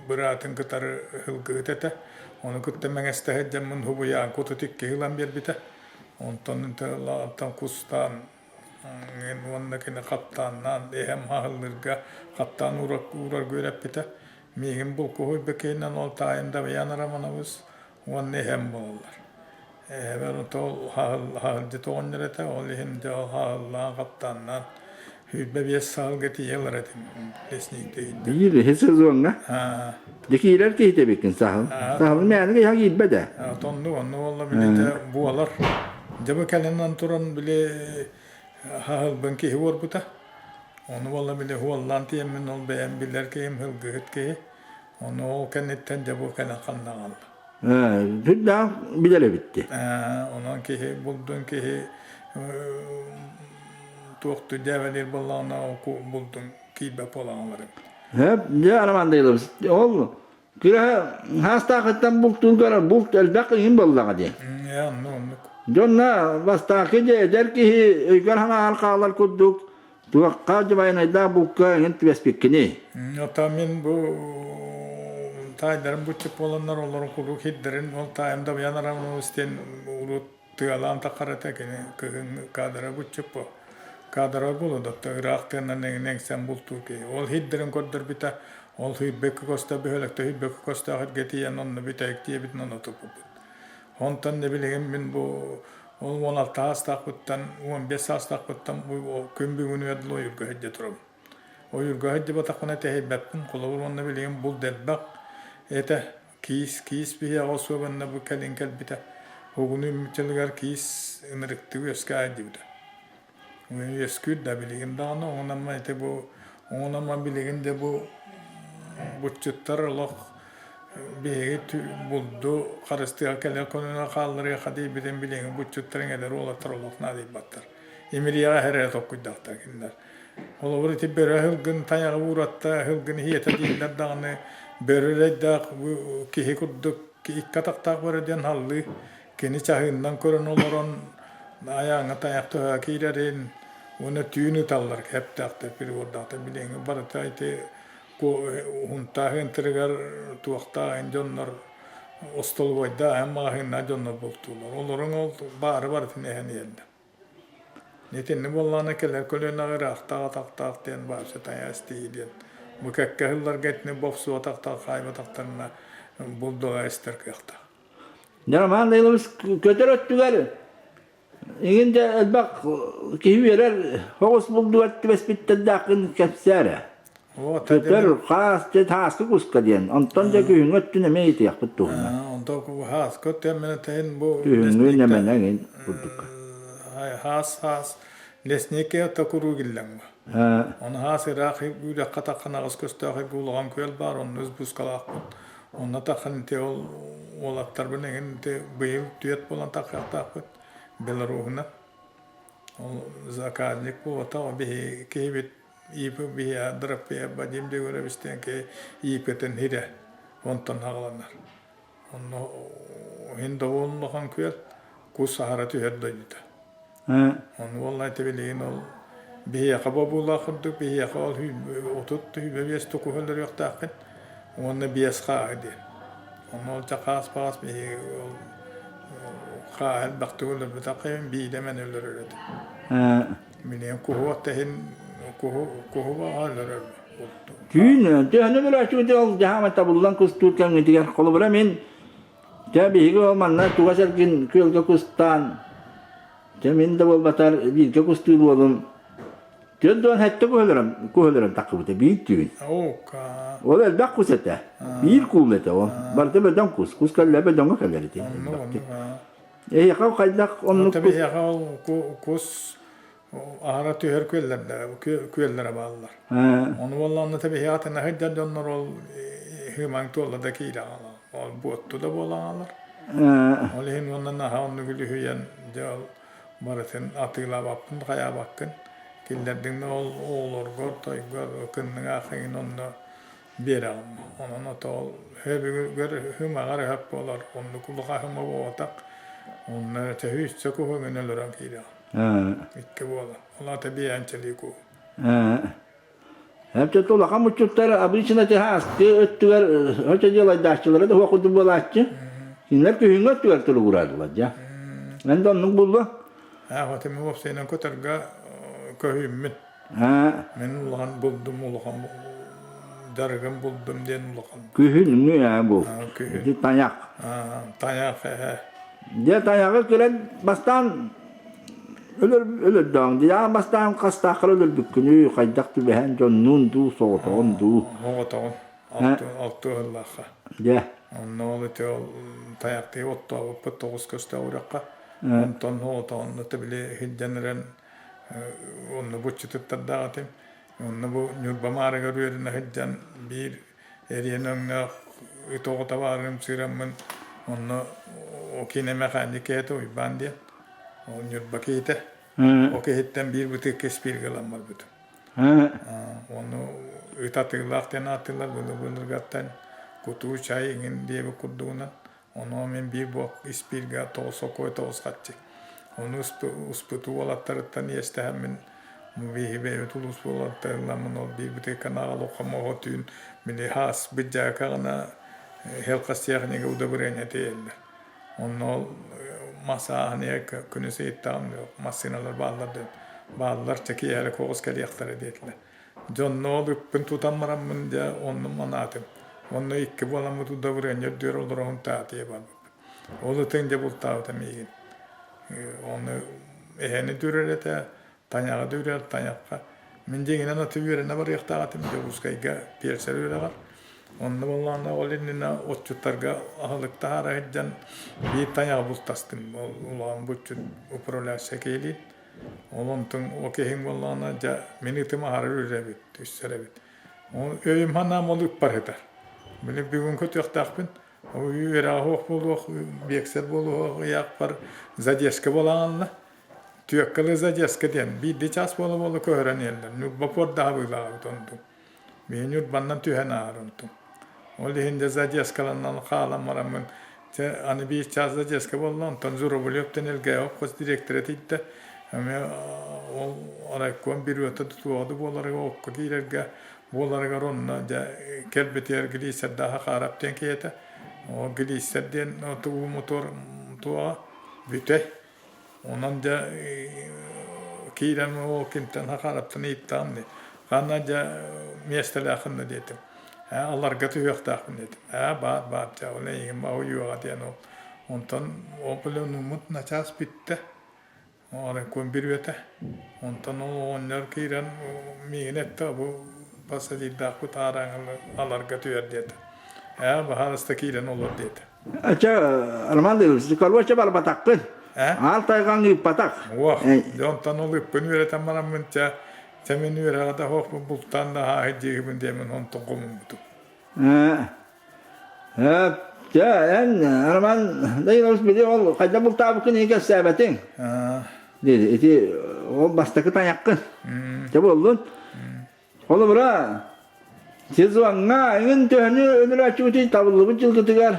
Speaker 2: быраатын кытары сылгыһыт этэ. Ону кытта мэҥэстэ сылдьаммын хубуйаан кутут икки ылан биэрбитэ. Онтон кустаан уонна кини хаптааннаан эһэм хаһыллыырга хаптаан уурарга үөрэппитэ. Миигин булкуһуй бэкиинэн ол таайым Дабайаан Романович уонна эһэм буолаллар. Эһэбэр ол хаһылдьыт оҕонньор этэ, ол иһин дьэ ол хаһыллаан хаптааннаан 25 саалга тиийэ ылар этим лесникте
Speaker 1: Биир иһи сезоҥҥа дьэ киирэр киһитэ эбиккин саһыл. Саһылы мээнэ иһэ киирбэт ээ.
Speaker 2: Оннук оннук буолла билитэ буолар. Дьэ бу кэлин туран били хаһылбын киһи уорбута. Ону буолла били уоллаан тиийэммин ол бэйэм билэр киһим сылгыһыт киһи. Ону ол кэнниттэн дьэ бу кэлэн ханна хаалла.
Speaker 1: Сүрдээх билэр эбитти.
Speaker 2: Онон киһи булдун киһи туохту дьээбэлиир буоллаҕына ол булдун киирбэт буолаҕалар эбит.
Speaker 1: Дьэ Роман Данилович, ол күрэһэ хаастаахыттан бултуур булт элбэх иһин буоллаҕа дии.
Speaker 2: Оннук оннук.
Speaker 1: Дьонно бастакы дьэ эдэр киһи өйгөр хаҥаһар хаалар курдук туохха дьыбайнайдаах булка эҥин түбэспиккиний?
Speaker 2: Ата мин бу таайдарым буччук буоланнар олорун куруук хирдэрин ол таайым Дабыйан Романович диэн урут тыалаан таххар этэ кини кыһын каадара буччук бу каадара буолудотто ыраах тыанан эҥин эҥсэн бултуур киһи ол хирдэрин көрдөрбүтэ ол хирбэкки көстө бөһүөлэктэ хирбэкки көстөөх иргэ тиийэн онно бүтэһик тиийэбитин онно туппуппут онтон да билигин мин бу ол 16 саастаахпыттан 15 саастаахпыттан күн бүгүнүгэр дылы ойуурга сылдьа турабын ойуурга сылдьыбатахпына тэһийбэппин холобур уонна билигин булт элбэх этэ Киис, киис биһиэхэ особенно бу кэлин кэлбитэ. Угуну үүммүт киис ынырыктыы үөскээн диэбитэ. Үөскүүр да билигин даҕаны оҥонон ити бу оҥонон билигин де бу буччуттар олох биһиги булду харыстыга кэлэр көнөнө хаалларыаха диэбитин билигин буччуттар эҥэлэр уолаттар олох наадыйбаттар. Имириэҕэ эрэ токкуйдахтар кинилэр. Холобур, ити бөрө сылгын тайаҕы ууратта, сылгын иһиэтэ дииллэр даҕаны, бөрө эрэйдээх киһи курдук икки атахтаах бөрө диэн һаллыы, кини чаһыыннан көрөн олорон айааҥҥа тайах төһө киирэрин уонна түүн ыталлар хэптээхтэр, прибордаахтар билиҥҥи барыта ити уһунтаах ыантырыгар туохтаах эн дьоннор остолобуойдаах эн маҕаһыыннаах дьоннор бултууллар. Олоруҥ ол баары барытын эһэн иһэллэр. Итинник буоллаҕына кэлэр көлүөнэҕэ ыраахтаах атахтаах диэн вообще тайаас тиий диэн. Бу кэккэ сылларга итини бопсубатахтар, хаайбатахтарына булдуга истэр кыахтаах.
Speaker 1: Роман Данилович көтөр өттүгэр иҥин дьэ элбэх киһи үөрэр оҕус булдугар түбэспиттэрдээххин кэпсээ эрэ. Көтөр хаас дьэ тааскы куска диэн. Онтон дьэ күһүҥҥү өттүн эмиэ итиэхпит туһунан.
Speaker 2: Онтон хааска өттүн тэһин бу
Speaker 1: Күһүҥҥү нэмэнэ эҥин курдукка.
Speaker 2: Хаас хаас лесникке то куруук иллэҥ Ону хаас ыраах үрэххэ таххан аҕыс көстөөх улахан күөл баар онно бускалаахпыт. Онно таххан ити ол уолаттарбын эҥин ити быйыл түөрт буолан таххыахтаахпыт Беларуһунан. Ол заказник буолбатах, биһи киһибит иипи биһи Дроппия Вадим Егорович диэн киһи иипэтин сирэ онтон саҕаланар. Онно иһин добуон улахан күөл кус аһара түһэр дойдута. Ону уолла ити билигин ол биһиэхэ бобуулаах курдук биһиэхэ ол 30 25 тукуһу өлөрүөхтээххин уонна биэс хааһы диэн. Онно ол хаас баҕас биһиги ол хааһы элбэхтик өлөрбөтөххө биирдэ эмэн өлөрөр этим. Билигин куһу иһин куһу куһу баҕа өлөрөр
Speaker 1: Түүн төһөнү өлөрөөччүгүт ол дьаһаама табыллан кустуур кэмҥитигэр холобура мин дьэ биһиги ол манна чугас эргин күөлгэ кустаан дьэ мин да буолбатар бииргэ кустуур уолум 47 куһөлөрөн таххыбыта биир түүн. Ол элбэх кус этэ. Биир куул этэ ол. Барыта бөдөҥ кус. Кус кэллэ бөдөҥө кэлэр ити. Эһиэхэ хайдах оннук кус?
Speaker 2: Эһиэхэ ол кус аһара түһэр күөллэрэ бааллар. Ону буолла онно тэбиһиэхэ тэнэһэйдэр дьоннор ол хымаҥ туолла да киирэ аҕалар. Ол буотту да буола аҕалар. Ол иһин уонна наһаа оннук үлүһүйэн дьэ ол барытын атыылаабаппын хайаабаккын киллэрдиҥ да ол оҕолоргор тойгор кынныҥ аахыҥын онно биэрэҕин онон ото ол хөбүгэр хымаҕар өһөп буолар оннук улахан хыма буолбатах онно төһүүсчэ куһуҥун өлөрөн киирэҕин икки буолар ол ата биээнчэлии куһу.
Speaker 1: Эбэтэр улахан муччуттар обычно аскы өттүгэр очо дьыалайдааччылара да суох курдук буолааччы. Кинилэр күһүҥҥү өттүгэр туругураадылар дьэ. Эн да оннук булла?
Speaker 2: Аа, вот мен уопсайынан көтөргө көһүүммүн. Мен улахан булдум, улахан дарыгым булдум диэн улахан.
Speaker 1: Күһүн ээ бу.
Speaker 2: Күһүн.
Speaker 1: Тайах.
Speaker 2: Тайах ээ.
Speaker 1: Дьэ тайаҕы кэлэн бастаан Өлөр өлөрдөҕүҥ дии, аан бастаан хастааххар өлөрбүккүнүй, хайдах түбэһэн дьоннуун дуу, соҕотоҕун дуу?
Speaker 2: Соҕотоҕун, алтыа ыһыллаахха.
Speaker 1: Дьэ.
Speaker 2: Онно ол ити ол тайахтыы оттообуппут тоҕус көстөөх үрэххэ. Онтон соҕотоҕун ото били иһирдьэн эрэн онно буччутуттардаах этим. Онно бу Ньурба маарыгар үөрэнэ сылдьан биир эриэн өҥнөөх ыт оҕото баарым сыыраммын онно о киинэ мэхээнньик киһитэ Уйбаан диэн ол Ньурба киһитэ ол киһиттэн биир бытыыкка испииргэ ылан барбытым ону ыт атыылаах диэн ааттыыллар былыр-былыргаттан кутуу чай иҥин диэбит курдугунан Ону мин биир буок испииргэ тоҕус окуой тоҕус харчы. Ону успут уолаттарыттан иэстэһэммин биһи бэйэбит улуус уолаттарыламмын ол биир бытыыкканы аҕалыахха моһо түүн били хаас быдьаакаҕына хелхастиэхнигэ удобрение тиэйэллэр. Онно ол масааһын күнүс ыйыттаҕым массыыналар бааллар диэн бааллар чэ киэһэлик оҕус кэлиэхтэрэ диэтилэр. Дьонно ол ыппын тутан бараммын дьэ оннум манаатым. Онно икки буоламмыт удабырыанньа үрдүгэр олороһун таатыйа барбыппыт. Ол ытыҥ дьэ бултаабыта миигин. Ону эһэни дүрэр этэ, тайаҕы дүрэр, тайахха. Мин дьиҥинэн аты үөрэнэ барыахтаах этим Дьокуускайга биэлсэр үөрэҕэр. Онно буоллаҕына ол иннинэ отчуттарга аһылык таһаара сылдьан биир тайаҕы бултастым. Ол улахан булчут управляющай киһилиин. Ол онтон ол киһиҥ буоллаҕына, дьэ, мин ытым аһара үрэр эбит, түссэр эбит. Ол өйүм санаам ол ыппар сытар. Били бүгүн көтүөхтээхпин, ол үөрэҕэ суох буолуох, биэксэр буолуох ыйаахпар задержка буолаҕалла. Түөккэлэ задержка диэн биирдии чаас буола-буола көһөрөн иһэллэр. Ньурба пуордаһа быылаабыт онтум. Мин Ньурбаннан түһэн ааһар онтум. Ол иһин дьэ задержкаланан хаалан бараммын, дьэ аны биир чаас задержка буолла, онтон Журавлевтан Элгээйи хос директора тиийдэ. Эмиэ ол райком бюрота туоҕа да буоларыгар окко киирэргэ буоларыгар онно дьэ кэлбитигэр глиссердааһа Хаарап диэн киһи этэ. Ол глиссер диэн уу мотуор туоҕа бүтэй. Онон дьэ киирэн ол кимтэн хахараптан ыйыттаҕым дии. Ханна дьэ миэстэлээххин да диэтим. Ээ аларга түһүөхтээхпин диэтим. Ээ баар баар дьэ ол эйигин уйуоҕа диэн ол. Онтон ол пленуммут начаас бүттэ. Оройкуон бүрүөтэ. Онтон ол оҕонньор киирэн миигин эттэ бу пассажирдаахпыт аараҥ аларга түһэр диэтэ. Ээ баһаарыста киирэн олор диэтэ.
Speaker 1: Ача, Роман Данилович, короче барбатахпын. Аал тайҕаҥ ыыппатах.
Speaker 2: Уох, дьэ онтон ол ыппын үөрэтэн бараммын чэ, чэ мин үөрэҕэ да суохпун бултаан да ааһы диэхибин диэмин онтон хомуммутум.
Speaker 1: Чэ, эн, Роман Данилович, били ол хайда бултаабыккын иһин кэпсээбэтиҥ. Ити ол бастакы тайаххын. Дьэ буоллун. Холобура, сезоҥҥа эҥин төһөнү өлөрөөччүбүтүй табыллыбыт дьылгытыгар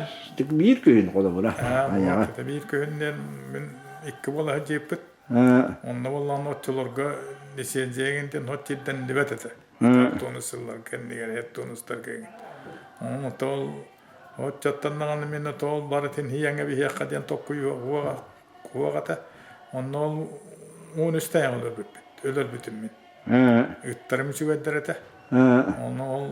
Speaker 1: биир күһүн холобура.
Speaker 2: Айаҕа. Биир күһүн диэн мин икки буола сылдьыыппыт. Онно буоллаҕына оччолорго лицензия диэн хот сирдэннибэт этэ. Тонус сыллар кэннигэр тонустарга Онон ол оччоттон даҕаны мин отоол барытын хийэҥэ биһиэххэ диэн токкуйуоҕа куоҕата. Онно ол 13 тайаҕы өлөрбүппүт, өлөрбүтүм мин. Ыттарым үчүгэйдэр этэ. Ону ол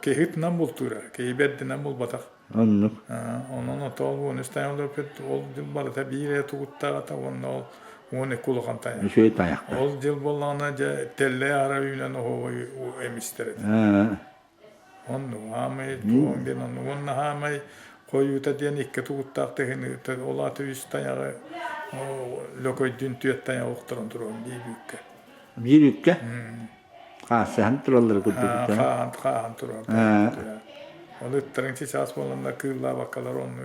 Speaker 2: киһи ытынан бултуура, киһи бэрдинэн булбатах.
Speaker 1: Оннук.
Speaker 2: Онон отоол 13 тайаҕы өлөрбүт, ол дьыл барыта биир эрэ тугуттаах этэ уонна ол 12 улахан тайах.
Speaker 1: Үчүгэй тайах.
Speaker 2: Ол дьыл буоллаҕына дьэ тэллэй аара үүнэн оһуобай эмистэр этэ. Оннук хаамай туом диэн оннук уонна хаамай хойуута диэн икки тугуттаах тыһыны ол аата үс тайаҕы лөкөйдүүн түөрт тайаҕы охторон туруом биир үүккэ.
Speaker 1: Биир үүккэ? Хаасыһан тураллар курдук.
Speaker 2: Хааһан хааһан турар. Ол ыттарыҥ чычаас буоланнар кыыллаабаккалар онну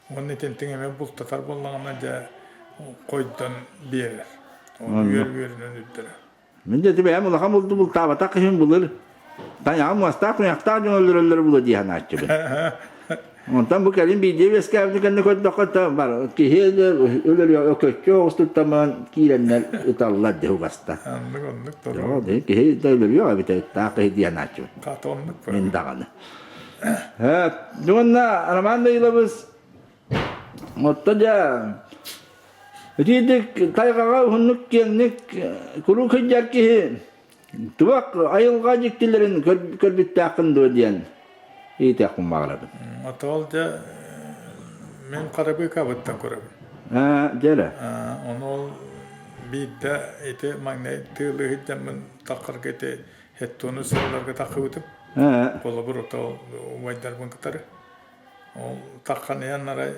Speaker 2: уонна итинтиҥ эмэ бултатар буоллаҕына дьэ хойдон биэрэр. Ол үөр үөрүнэн үрдэрэр.
Speaker 1: Мин дьэ бэйэм улахан булду бултаабатах киһим былыр тайаҕым муостаах туйахтаах дьон өлөрөллөрө була дии санааччыбын. Онтон бу кэлин биирдэ үөскээбити кэннэ көрдөххө бар киһи өлөрүө өкөччү оҕус туттаман киирэннэр ыталлар дии угаста.
Speaker 2: Оннук оннук
Speaker 1: Joo, киһи да өлөрүө эбитэ ыттаах киһи дии санааччыбын.
Speaker 2: Хата оннук
Speaker 1: Мин даҕаны. Уонна Роман Данилович оттон дьэ Итиитик тайҕаҕа уһуннук киэҥник куруук сылдьар киһи туох айылҕа дьиктилэрин көрбүттээххин дуо диэн ыйытыахпын баҕарабын.
Speaker 2: Отол дьэ мин харабыыкабыттан көрөбүн.
Speaker 1: Дьэ эрэ.
Speaker 2: Ону ол биирдэ ити маҥнай тыалы сылдьаммын таххарга ити хеттону сылларга таххыбытым. Холобур отол убайдарбын кытары. Ол таххан иһэн арай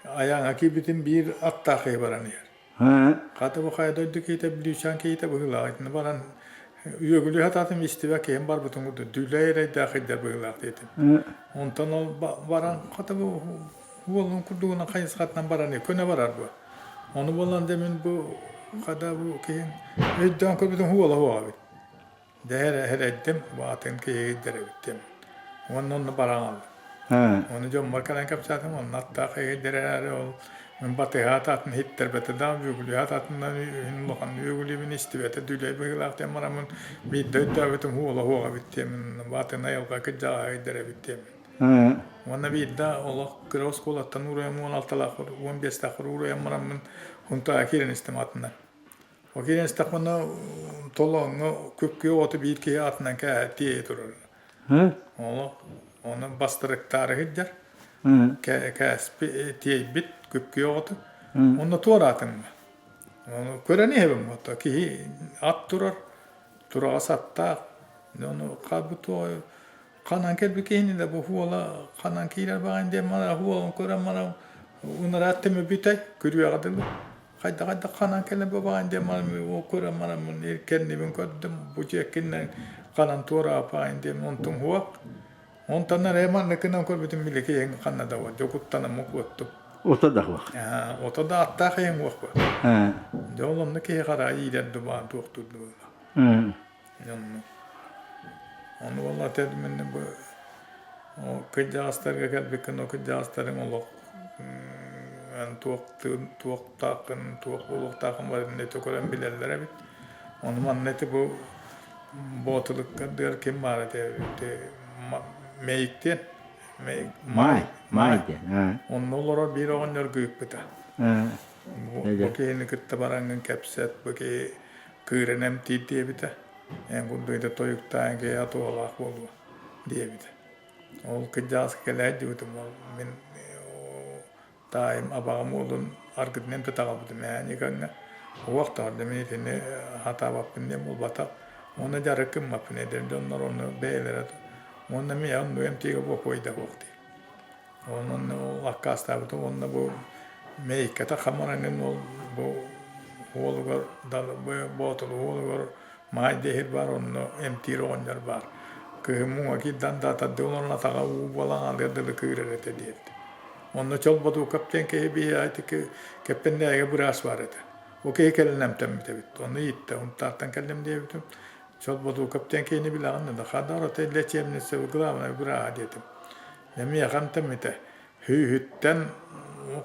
Speaker 2: Айааҥа киирбитим биир аттаах киһи баран иһэр. Хата бу хайа дойду киһитэ Бүлүүчээн киһитэ быһыылаах итини баран үөгүлүү сатаатым истибэт киһим барбытын курдук дүлэй эрэйдээх ыйдар быһыылаах диэтим. Онтон ол баран хата бу уолун курдугунан хайысхатынан баран көнө барар бу. Ону буолан да мин бу хата бу киһим өйдөөн көрбүтүм уола суоҕа эбит. Дьэ эрэйдим, атын киһи эбит диэн. Уонна онно баран хааллым. Ону дьоммор кэлэн кэпсээтим, онно аттаах эгэйдэр эрээри ол мин батыһаат атын иһиттэрбэтэ да, үөгүлүһээт атынан үһүн улахан үөгүлүүбүн истибэтэ дүлэй быһыылаах диэн бараммын биирдэ өйдөөбүтүм уола суох эбит диэмин, атын айылҕа кырдьаҕаһа эгэйдэр эбит диэмин. Уонна биирдэ олох кыра оскуолаттан уурайан 16-лаах, 15-тээх уурайан бараммын Хунтаа киирэн истим атынан. Ол киирэн истэхпинэ толооҥҥо күп-күөх оту биир киһи атынан кээһэ тиэйэ турар. Ону ону бастырыктаары сылдьар. Кээспи тиэйбит күп-күөх оту. Онно туораатыҥ Ону көрөн иһэбин ото киһи ат турар, тураҕас аттаах. Ону хаалбыт Ханан кэлбит киһини да бу уола ханан киирэр баҕайын диэн мана уолун көрөн манан унараат түмүбүтэй күрүөҕэ дылы хайдах-хайдах ханан кэлэн бу баҕайын диэн манан ол көрөн манаммын кэннибин көрдүм бу дьиэккиннэн ханан туораапаайын диэн онтун уох онтон эрэ манныкынан көрбүтүм били киһиҥ ханна да уот дьокуттанаммын куоттум
Speaker 1: Ото да уох.
Speaker 2: Ото да аттаах иһин уох бу. Дьэ ол онно киһи хараа иирэр дубаан туохтуур дубаан. Оннук. Ону буолла этэрмин бу кырдьаҕастарга кэлбиккин, ол кырдьаҕастарыҥ олох эн туохтыын, туохтааххын, туох буолуохтааххын барытын ити көрөн билэллэр эбит. Ону манна ити бу Боотулукка ардыгар ким баар этэ ити Мэйиктиэн
Speaker 1: Маай, Маай диэн.
Speaker 2: Онно олорор биир оҕонньор ыыппыта. Бу киһини кытта бараҥҥын кэпсэт, бу киһи кыыран эмтиир диэбитэ, эн курдук тойуктаан киһи атуолаах буолуо диэбитэ. Ол кырдьаҕаска кэлээт диэбитим ол мин таайым абаҕам уолун аргытын эмтэтэ аҕалбытым ээ Никоҥҥа уох да мин итини сатаабаппын диэн буолбатах уонна дьарык гыммаппын эдэр дьоннор ону бэйэлэрэ уонна мин оннук эмтиигэ бокуойда суох дии Онон ол аккаастаабытым уонна бу Мэйиккэтэ хамараҥын ол бу уолугар Боотулу уолугар Маай диэһир баар онно эмтиир оҕонньор баар. Кыһын муҥа киирдэн да тардыы олорон атаҕа уу буолан аалыар дылы кыырар этэ диэбит. Онно Чолбодуукап диэн киһи биһиэхэ ити Кэппэндээйигэ быраас баар этэ. Ол киһи кэлин эмтэммит эбит. Ону ииттэ. Унтаартан кэллим диэбитим. Чолбодуукап диэн киһини билэҕин да, хадаар ото лечебница главное бырааһа диэтим. Эмиэхэ эмтэммитэ. Сүүһүттэн,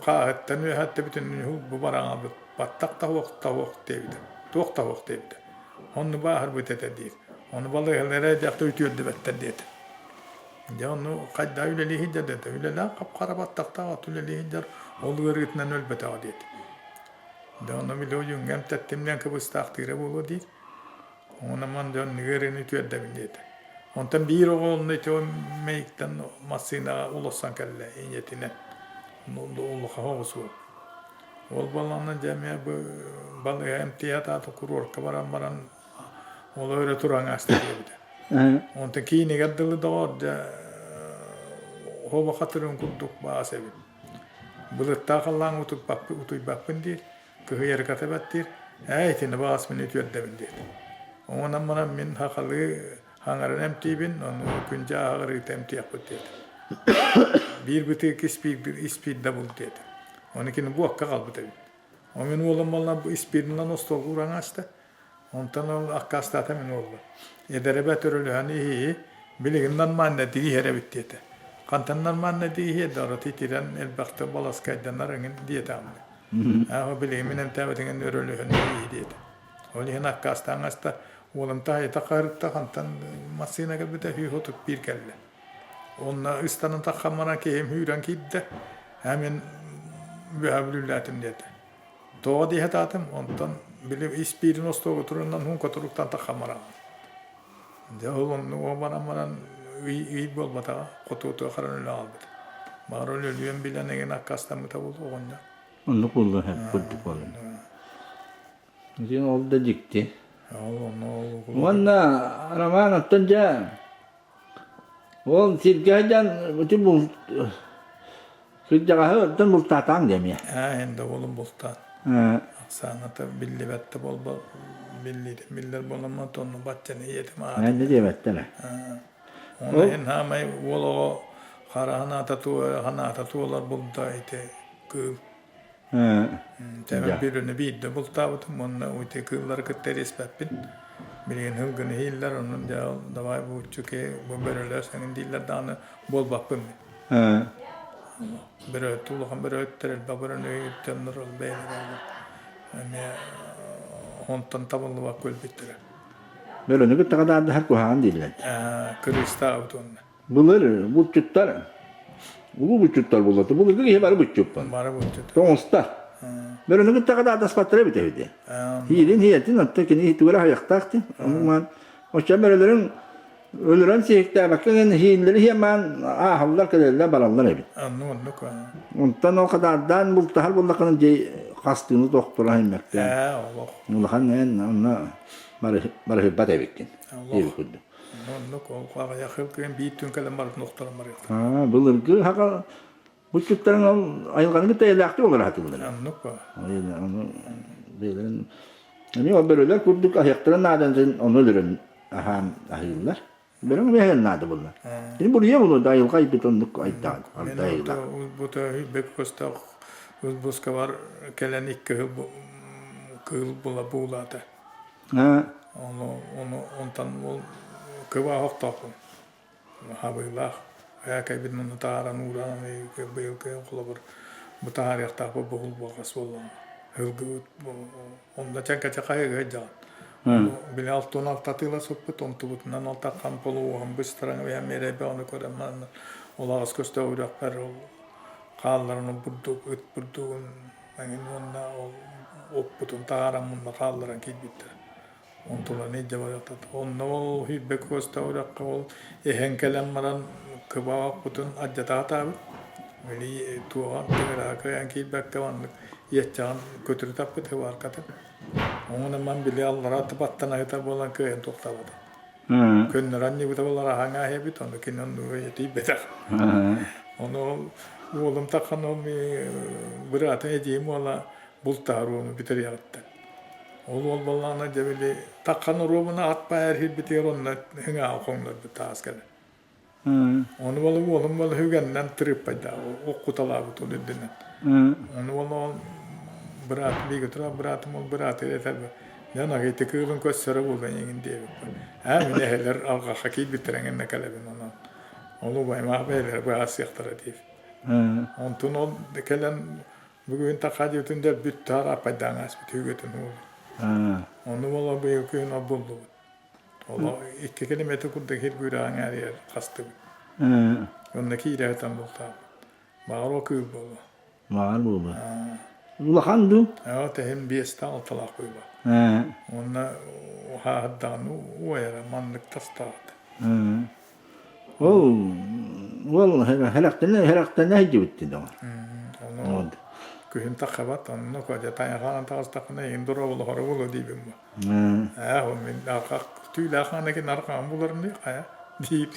Speaker 2: хааһыттан үөһэттэ бүтүн бу бараҥабыт баттах да суох да суох диэбитэ. Туох да суох диэбитэ. Онну бааһырбыт этэ диир. Ону балыыһалара дьахта үтүөрдүбэттэр диэтэ. Дьэ ону хайдах үлэлии сылдьар диэтэ. Үлэлээх хап-хара баттахтаах от үлэлии сылдьар ол ыарыытынан өлбөтөҕө диэтэ. Дьэ ону били ойууҥҥа эмтэттим диэн кыбыстаахтыыра буолуо диир. Онон дьон ыарыыны үтүөрдэбин диэтэ. Онтон биир оҕо онно ити Мэйиктэн массыынаҕа улассан кэллэ ийэтинэн. Улахан оҕус уол. Ол буоллаҕына дьэ эмиэ бу балыыһа эмтиэ сатаата куруорка баран баран ол өрө туран ааста диэбитэ. Онтон киинигэр дылы доҕор дьэ оһо хатырын курдук баас эбит. Былыттаах халлааҥҥа утуйбаппын диир. Кыһыйарга баттыыр, ээ итини баҕас мин үтүөрдэбин диэтэ. Онон баран мин сахалыы хаҥаран эмтиибин, ону күн-дьэ аһаҕарыыта эмтиэхпит диэтэ. Биир бытыык испиирдэ бул диэтэ. Ону кини буокка хаалбыт эбит. Ол мин уолум буолла испииринэн остуолга ууран ааста. Онтон ол аккаастаата мин уолбар. Эдэрэбэ төрөлөһөн иһии билигин нормально тииһэр эбит диэтэ. Хантан нормально тииһиэ да итирэн элбэхтэ баласкайданар эҥин диэтэҕим. Ааҕа билигин мин эмтээбэтиҥин өрөлөһөн иһии диэтэ. Ол иһин аккаастаан аста уолум таайыта хаһырытта хантан массыына кэлбитэ 131 кэллэ. Онно ыстанан таххан баран киһим сүүрэн киирдэ. Ээ мин үөһэ бүлүүлээтим диэтэ. Тоҕо дии сатаатым, онтон били испиирин остуолга турунан уһун котуруктан таххан баран. Дьэ ол оннук баран баран ый ый буолбатаҕа, хотуотуга харан өлө хаалбыт. Баҕар ол өлүөн билэн эҥин аккаастаммыта буолуо оҕонньор.
Speaker 1: Оннук буолла курдук буолла. Дьиҥ ол да дьикти.
Speaker 2: Ол онно ол
Speaker 1: Уонна Роман оттон дьэ ол сиргэ сылдьан ити бул Сылдьаҕаһы оттон бултаатаҥ дии эмиэ.
Speaker 2: Ээ, эн да уолум бултаат. Ахсааната биллибэт да буолба биллиитин биллэр буоламмат онно баччаны ийэтим аата.
Speaker 1: Эн диэбэттэр.
Speaker 2: Оны иһин хаамай уол оҕо хара ханаата ханаата туолар булда ити кыыл. Тэбэн бүрүнү биирдэ бултаабытым уонна ити кыыллары кытта эриэспэппин. Билигин һылгыны иһиллэр, онон дьэ давай бууччу ки бу бөрөлөөс эҥин дииллэр даҕаны буолбаппын мин. Бөрөһүт улахан бөрөһүттэр элбэх бөрөнү дьоннор ол бэйэлэрэ эмиэ онтон табыллыбакка өлбүттэрэ.
Speaker 1: Бөрөнү кытта даандаһар куһаҕан дииллэр.
Speaker 2: Кырыыстаабыт уонна.
Speaker 1: Былыр булчуттар улуу булчуттар буолла. Былыргы киһи бары булчуппун.
Speaker 2: Бары булчут.
Speaker 1: Тоҥустар. Бөрөнү кытта даандаспаттар эбит эбит. Хиирин хиэтин оттон кини тугу эрэ хайахтаах дии. Онон оччо бөрөлөрүн Өлөрөн сиһиктээбэккэ иһииллэри иһиэмаан ааһаллар, кэлэллэр, бараллар эбит.
Speaker 2: Оннук оннук.
Speaker 1: Онтон ол хадаардаан бултаһар буоллаххына дьэ хастыыны тохторо иһиммэккэ.
Speaker 2: Ээ, олох.
Speaker 1: Улахан эн онно барыһырбат эбиккин.
Speaker 2: Олох. Оннук ол аҕыйах сыл кыйын биир түн кэлэн барытын охторон барыахтара.
Speaker 1: Аа, былыргы хака булчуттарын ол айылҕаны кытта эйэлээхтик олоро сатыыллар.
Speaker 2: Оннук ба.
Speaker 1: Ону бэйэлэрин эмиэ ол бөрөлөр курдук аһыахтарын наадатын ону өлөрөн аһаан аһыыллар. Бөрөҥ эмиэ наада буолла. Кини буруйа буолуо да айылҕа айбыт оннук айдаан
Speaker 2: Мен бу бэк көстөөх выпускабар кэлэн икки кыыл була буулаата. Ону ону онтон ол кыбаа охтоохпун. Хабыылаах. Кэлбит мунну таһааран ууран быйыл кыһын холобур бу таһаарыахтаахпыт буһул буолҕас буоллаҕына. Ылгыбыт Онно чэҥкэчэ хайыга сылдьаҕын. Били алтын алтатыыла сыппыт, онтубутунан алтаххан полууһан быстаран эбэһэм эрэйбэ ону көрөн манна ол аҕыс көстөөх үрэхпэр ол хаалларан ол бурдук ыт бурдугун эҥин уонна ол оппутун таһааран мунна хаалларан киирбиттэр. Онтуларын илдьэ барыахтара. Онно ол сүүрбэ көстөөх үрэххэ ол эһэн кэлэн баран кыбаҕаппытын алдьата сатаабыт. Били туоҕа тыҥыраҕа кыайан киирбэккэ маннык иэччэҕин көтүрү таппыт хыбааркатын. Оҥон ыман били аллара баттан аһытар буолан кыайан туохтаабата. Көннөрү анньыбыта буоллар аһаҥ ааһыйбыт, ону кини оннуга тиийбэтэх. Ону ол уолум таххан ол быраатын эдьиийим уола бултаһар уону бүтэриэҕиттэн. Ол уол буоллаҕына дьэ били таххан оруобуна ат баайар иһирбитигэр онно ыҥааҕы хоҥнорбут таас кэлэн. Ону буола уолум буола үгэннэн тырыыппайдаах уккуталаабыт ол үрдүнэн. Ону буола ол быраат бииргэ турар быраатым ол бырааты этэр дьон ити кыылын көрсөрө буолла эйигин диэбиппин. Ээ мин эһэлэр алҕаха киирбиттэрэ эҥиннэ кэлэбин онон. Ол убайым бэйэлэрэ быһаарсыахтара диир. Онтун ол кэлэн бүгүн такаадьытын дэлбит таах аппайдаан ааспыт үгэтин уолу. Ону буола быйыл күһүн ол буллубут. Ол икки километр курдук хиргүүрэҕин ээрийэр хастыбыт. Онно киирэ сытан бултаабыт. Баҕар ол кыыл буолуо.
Speaker 1: Баҕар буолуо. Улахан дуу?
Speaker 2: Оо, тэһим биэстээх алталаах кыыла. Уонна хааһырдаҕына уойара маннык тастаабыт.
Speaker 1: Ол уол һэлэхтэнэ һэлэхтэнэ сылдьыбыт доҕор.
Speaker 2: Ону күһүн таххабат, онно дьэ тайахаан таҕыстаххына эйигин доруобулаһара буолуо диибин бу. Ээ, ол мин түүлээх аанакин арҕаан буларым дии хайа диир.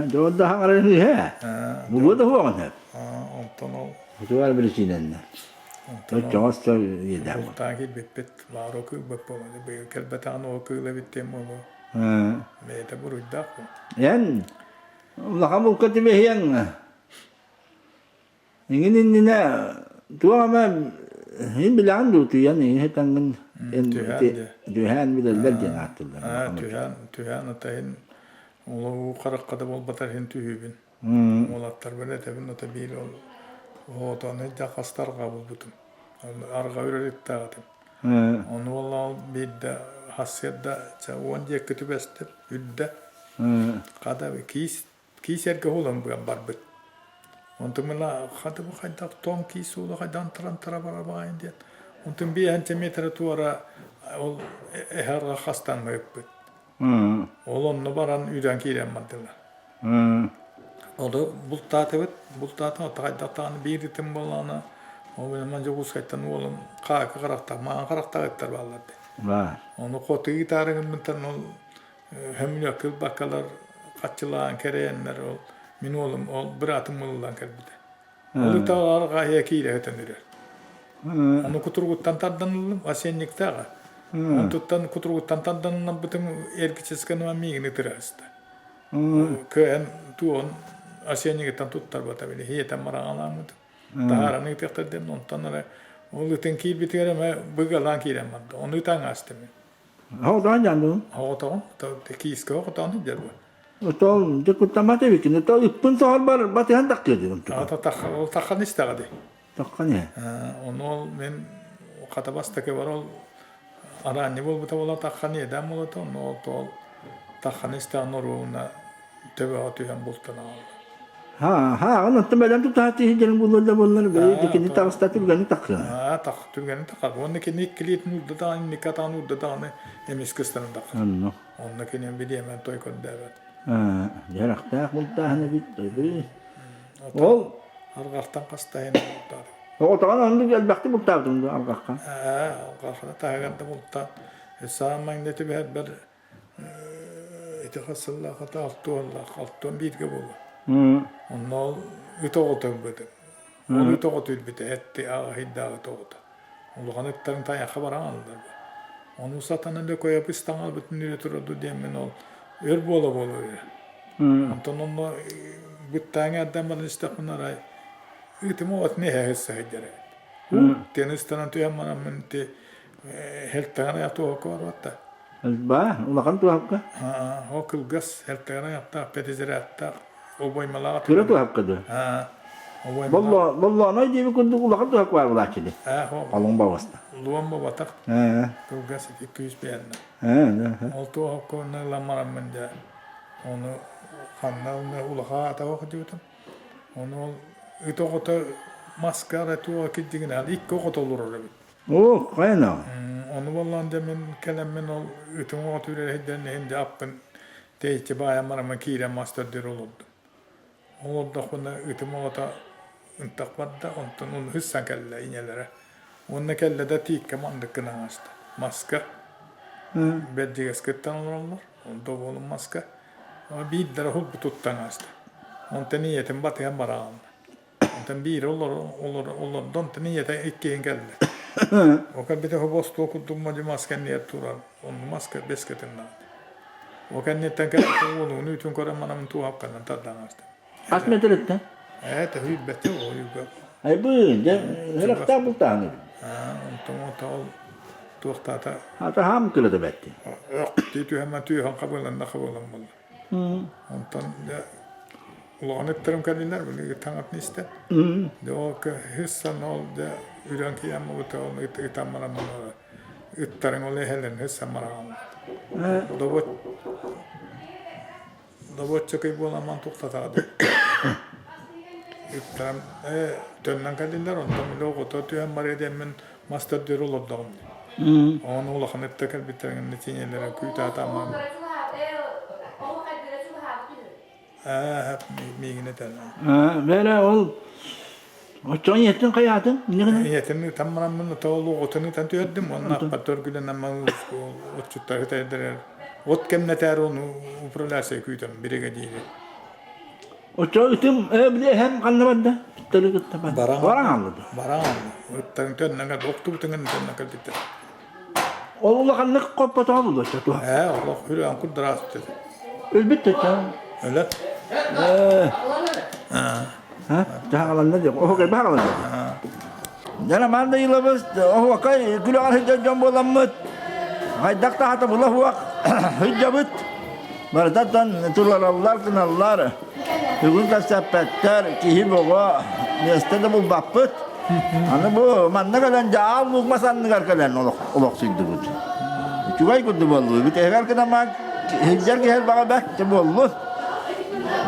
Speaker 1: Дьэ ол да хаҥаран иһэ. Булуо да суоҕун сөп.
Speaker 2: Онтон ол
Speaker 1: Утугар биричиинэннэ. Оччоҕо сыл иэдээн.
Speaker 2: Бултаан киирбиппит, баар ол кыылбыт буолуо. Быйыл кэлбэтэҕин ол кыыл эбит диэн буолуо. Бэйэтэ буруйдаах буо.
Speaker 1: Эн улахан булка түбэһиэҥ Эҥин иннинэ туох эмэ иһин билэҕин дуу түүйэн эҥин сытаҥҥын түһээн билэллэр диэн ааттыыллар.
Speaker 2: Түһээн түһээн ата иһин улуу харахха да буолбатар иһин түһүүбүн. Уолаттарбар этэбин ото биир ол оҕотону илдьэ хаста арҕаа булбутум. Арҕаа үрэр ыттаах этим. Ону ол биирдэ сарсыарда уон диэки түбэстим үрдэ. Хата киис Киис эргэ уолан быан барбыт. Онтон мына хата бу хайдах тоҥ киис уула хайдах антарантара барабаҕайын диэн. Онтон биэһэнчэ метрэ туора ол эһэ арҕах хастан ыыппыт. Ол онно баран үүрэн киирэн бардылар. Ону бултаатыбыт, бултаатым хайдах даҕаны биир ытым буоллаҕына, ол мин Дьокуускайтан уолум хаакы харахтаах, маҥан харахтаах ыттар бааллар дии. Ону хоту ыытаары гыммыттан ол Хөмүлүөккэ ылбаккалар хаччылаан кэрэйэннэр ол мин уолум ол быраатым уолулаан кэлбитэ. Ол ытаҕар аһыйа киирэ сытан үрэр. Ону кутуругуттан тардан ыллым, осенниктааҕа. Онтуттан кутуругуттан тардан ылбытым эргичис гынан миигин ытыра сыста. Кыайан туон осеннигыттан туттарбата били иһиэтэн мараҥалааммытым. Таһааран ыытыахтар диэн онтон эрэ ол ытын киирбитигэр эмэ быгалаан киирэн барда. Ону ытаҥ аастым мин.
Speaker 1: Оҕотоҕун дьаандыбын.
Speaker 2: Оҕотоҕун киискэ оҕотоҕун сылдьар буо.
Speaker 1: Отол дьэ куттаммат эбиккин. Отол ыппын соһорбор батыһан тахтыа дии
Speaker 2: Ол таххан истэҕэ дии.
Speaker 1: Таххан иһэ.
Speaker 2: Ону ол мин хата бастакы бар ол араанньы буолбута буола таххан иэдээн буолата онно ол тоол таххан истэҕин оруобуна төбөҕө түһэн бултан аҕалла.
Speaker 1: Ха, ха, онтон бэлэм тутаһа тиһин буллар да буоллар, бэйи кини таҕыста түргэнник тахсыа.
Speaker 2: Аа, тах түргэнник тахар. Уонна кини иккилиитин уурда даҕаны, инники атаҕын уурда даҕаны эмискэ ыстанан тахар.
Speaker 1: Онно.
Speaker 2: Онно кини бириэмэ той көрдөөбөт.
Speaker 1: Аа, дьарахтаах бултааһын эбит, тобу. Ол
Speaker 2: арҕахтан хастайын бултаатым.
Speaker 1: Оҕотоҕон оннук элбэхтик бултаабытым дуу арҕахха?
Speaker 2: Аа, арҕахха таһыгар да бултаан. Саамай инде түбэһэрбэр Ити хас сыллаахата алтуоннаах, алтуон бииргэ буолуо. Онно ол ыт оҕото ылбытым. Ол ыт оҕото өлбүтэ, этти аҕаһыйдаах ыт оҕото. Улахан ыттарын тайахха баран аллар. Ону сатана Лөкөйөп ыстаҥалбытын үрэ турар диэммин ол өр буола-буола үрэ. Онтон онно быттааҥ эрдэн баран истэхпинэ арай ытым оҕотун эһэ сыста сылдьар эбит. Тиэн ыстанан түһэн бараммын ити хелтэҕин айах туоһукка барбатта.
Speaker 1: Ба, улахан туоһапка?
Speaker 2: Ол кылгас, элтэҕин айахтаах, пятизарядтаах, обоймалаах.
Speaker 1: Кыра туоһапка дуо?
Speaker 2: Обоймалаах.
Speaker 1: Боллооной диэби курдук улахан туоһапка баар булааччы дии. Халыҥ бабаста.
Speaker 2: Луом бабатах. Кылгас ити күүс бэйэннэ. Ол туоһапка онно ылан бараммын дьэ, ону ханна онно улахан атаҕа сылдьыбытым. Ону ол ыт оҕото маска эрэ туоҕа кирдигинэ икки оҕото олорор эбит.
Speaker 1: Оо, хайанаҕа?
Speaker 2: Ону буоллаан дьэ мин кэлэммин ол ытым оҕото үрэһэйдэрин иһин дьэ аппын тэйиччи баайан бараммын киирэн мас төрдүгэр олордум. Олордохпуна ытым оҕото ынтах барда, онтон ону сыссан кэллэ ийэлэрэ. Уонна кэллэ да тииккэ маннык гынан ааста. Маска бэрдьигэскэ ыттан олороллор, ол добуолун маска. Биирдэрэ холбу туттан ааста. Онтон ийэтин батыһан бараҕалла. Онтон биир олордо, онтон ийэтэ иккиһин кэллэ. Ол кэлбитэ хобуостуо курдук модьу мас кэннигэр турар, онну маска бэскэтин даҕаны. Ол кэнниттэн кэлбитэ уолугун үүтүн көрөн манамын туоһапканан тардан ааста.
Speaker 1: Хас метр эттэ?
Speaker 2: Ээ, төһүйбэтэ, ойуга.
Speaker 1: Айбыы, дьэ, үрэхтээх бултааһын эбит.
Speaker 2: Онтон ол туохтаата
Speaker 1: Ата хаам кылата бэтти.
Speaker 2: Өх дии түһэн түһэн хабыланна хабылан буолла. Онтон дьэ улахан ыттарым кэллилэр, били таҥатын истэн. Дьэ ол хыссан ол дьэ үрэн киирэн буолбута, ол ытан баран ыттарыҥ ол эһэлэрин хыссан бараҕын. Добот Добуоччукай буоламмын туохтатаҕа дуу. Ыттарым ээ төннөн кэллилэр, онтон били оҕото түһэн барыа диэммин мас төрдүгэр олордоҕум дии. Ону улахан ытта кэлбиттэрин тиийэллэрэ күүтэ-атааман ээ миигин этэр.
Speaker 1: Бээрэ ол Оччоҕо ийэтин хайаатын?
Speaker 2: Ийэтин ытан бараммын ол оҕотун ытан түһэрдим уонна аппар төргүлэнэн отчуттары ытайдарар от кэмнэтээр ону управляция күүтэн биригэдиири.
Speaker 1: Оччоҕо ытым били эһэм ханна барда? Ыттары кытта барда. Баран аллыды.
Speaker 2: Баран аллы. Ыттарын төннөн охтубутуҥын төннөн кэлбиттэр.
Speaker 1: Ол улаханнык хоппотоҕо буолуо туох?
Speaker 2: Ээ, олох үрэн курдараспыт.
Speaker 1: Өлбүт да
Speaker 2: Өлө.
Speaker 1: Ээ. Дьаһаҕаланна диэх, оһуокай баһаҕаланна. Дьэ, Роман Данилович оһуокай күлэҕэр сылдьар дьон буоламмыт, хайдах да хатабыла суох сылдьабыт. Барытаттан турараллар, гыналлар, бүгүн кэпсэппэттэр, киһи бөҕө, миэстэ да булбаппыт. Аны бу манна кэлэн дьэ аал луук мас анныгар кэлэн олохсуйдубут. Үчүгэй курдук буоллубут. Эһигэр гынамаан сылдьар киһи элбэҕэ бэрт буоллун.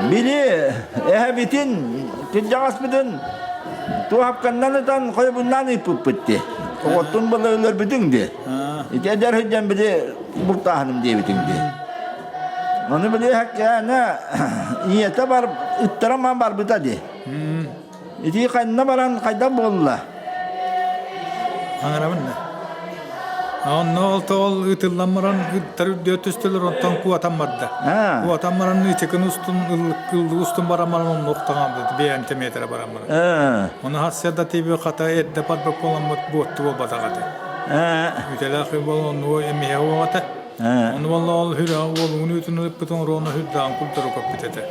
Speaker 1: Били эһэбитин, кырдьаҕаспытын туоһапканнан ытан хойобуннаан ыыппыппыт дии. Оҕоттун была өлөрбүтүҥ дии. Ити эдэр сылдьан били бултааһыным диэбитиҥ дии. Ону били эһэккээнэ ийэтэ бар ыттара маан барбыта дии. Ити ханна баран хайдах буолла?
Speaker 2: Аҥарабын да. Онно ол тоҕол ыытыллан баран ыттар үрдүө түстүлэр онтон куотан барда. Куотан баран ычыкын устун ыллык устун баран баран онно охтоҥаабыт биэнчэ метрэ баран баран. Ону хассыарда тиби хата эрдэ барбыт буоламмыт буотту буолбатах этэ. Үтэлээх буолан онно эмиһэ уоҕата. Ону буолла ол хүрэ уолугун үүтүн ыппытын рону хүрдээн курдары көппүт этэ.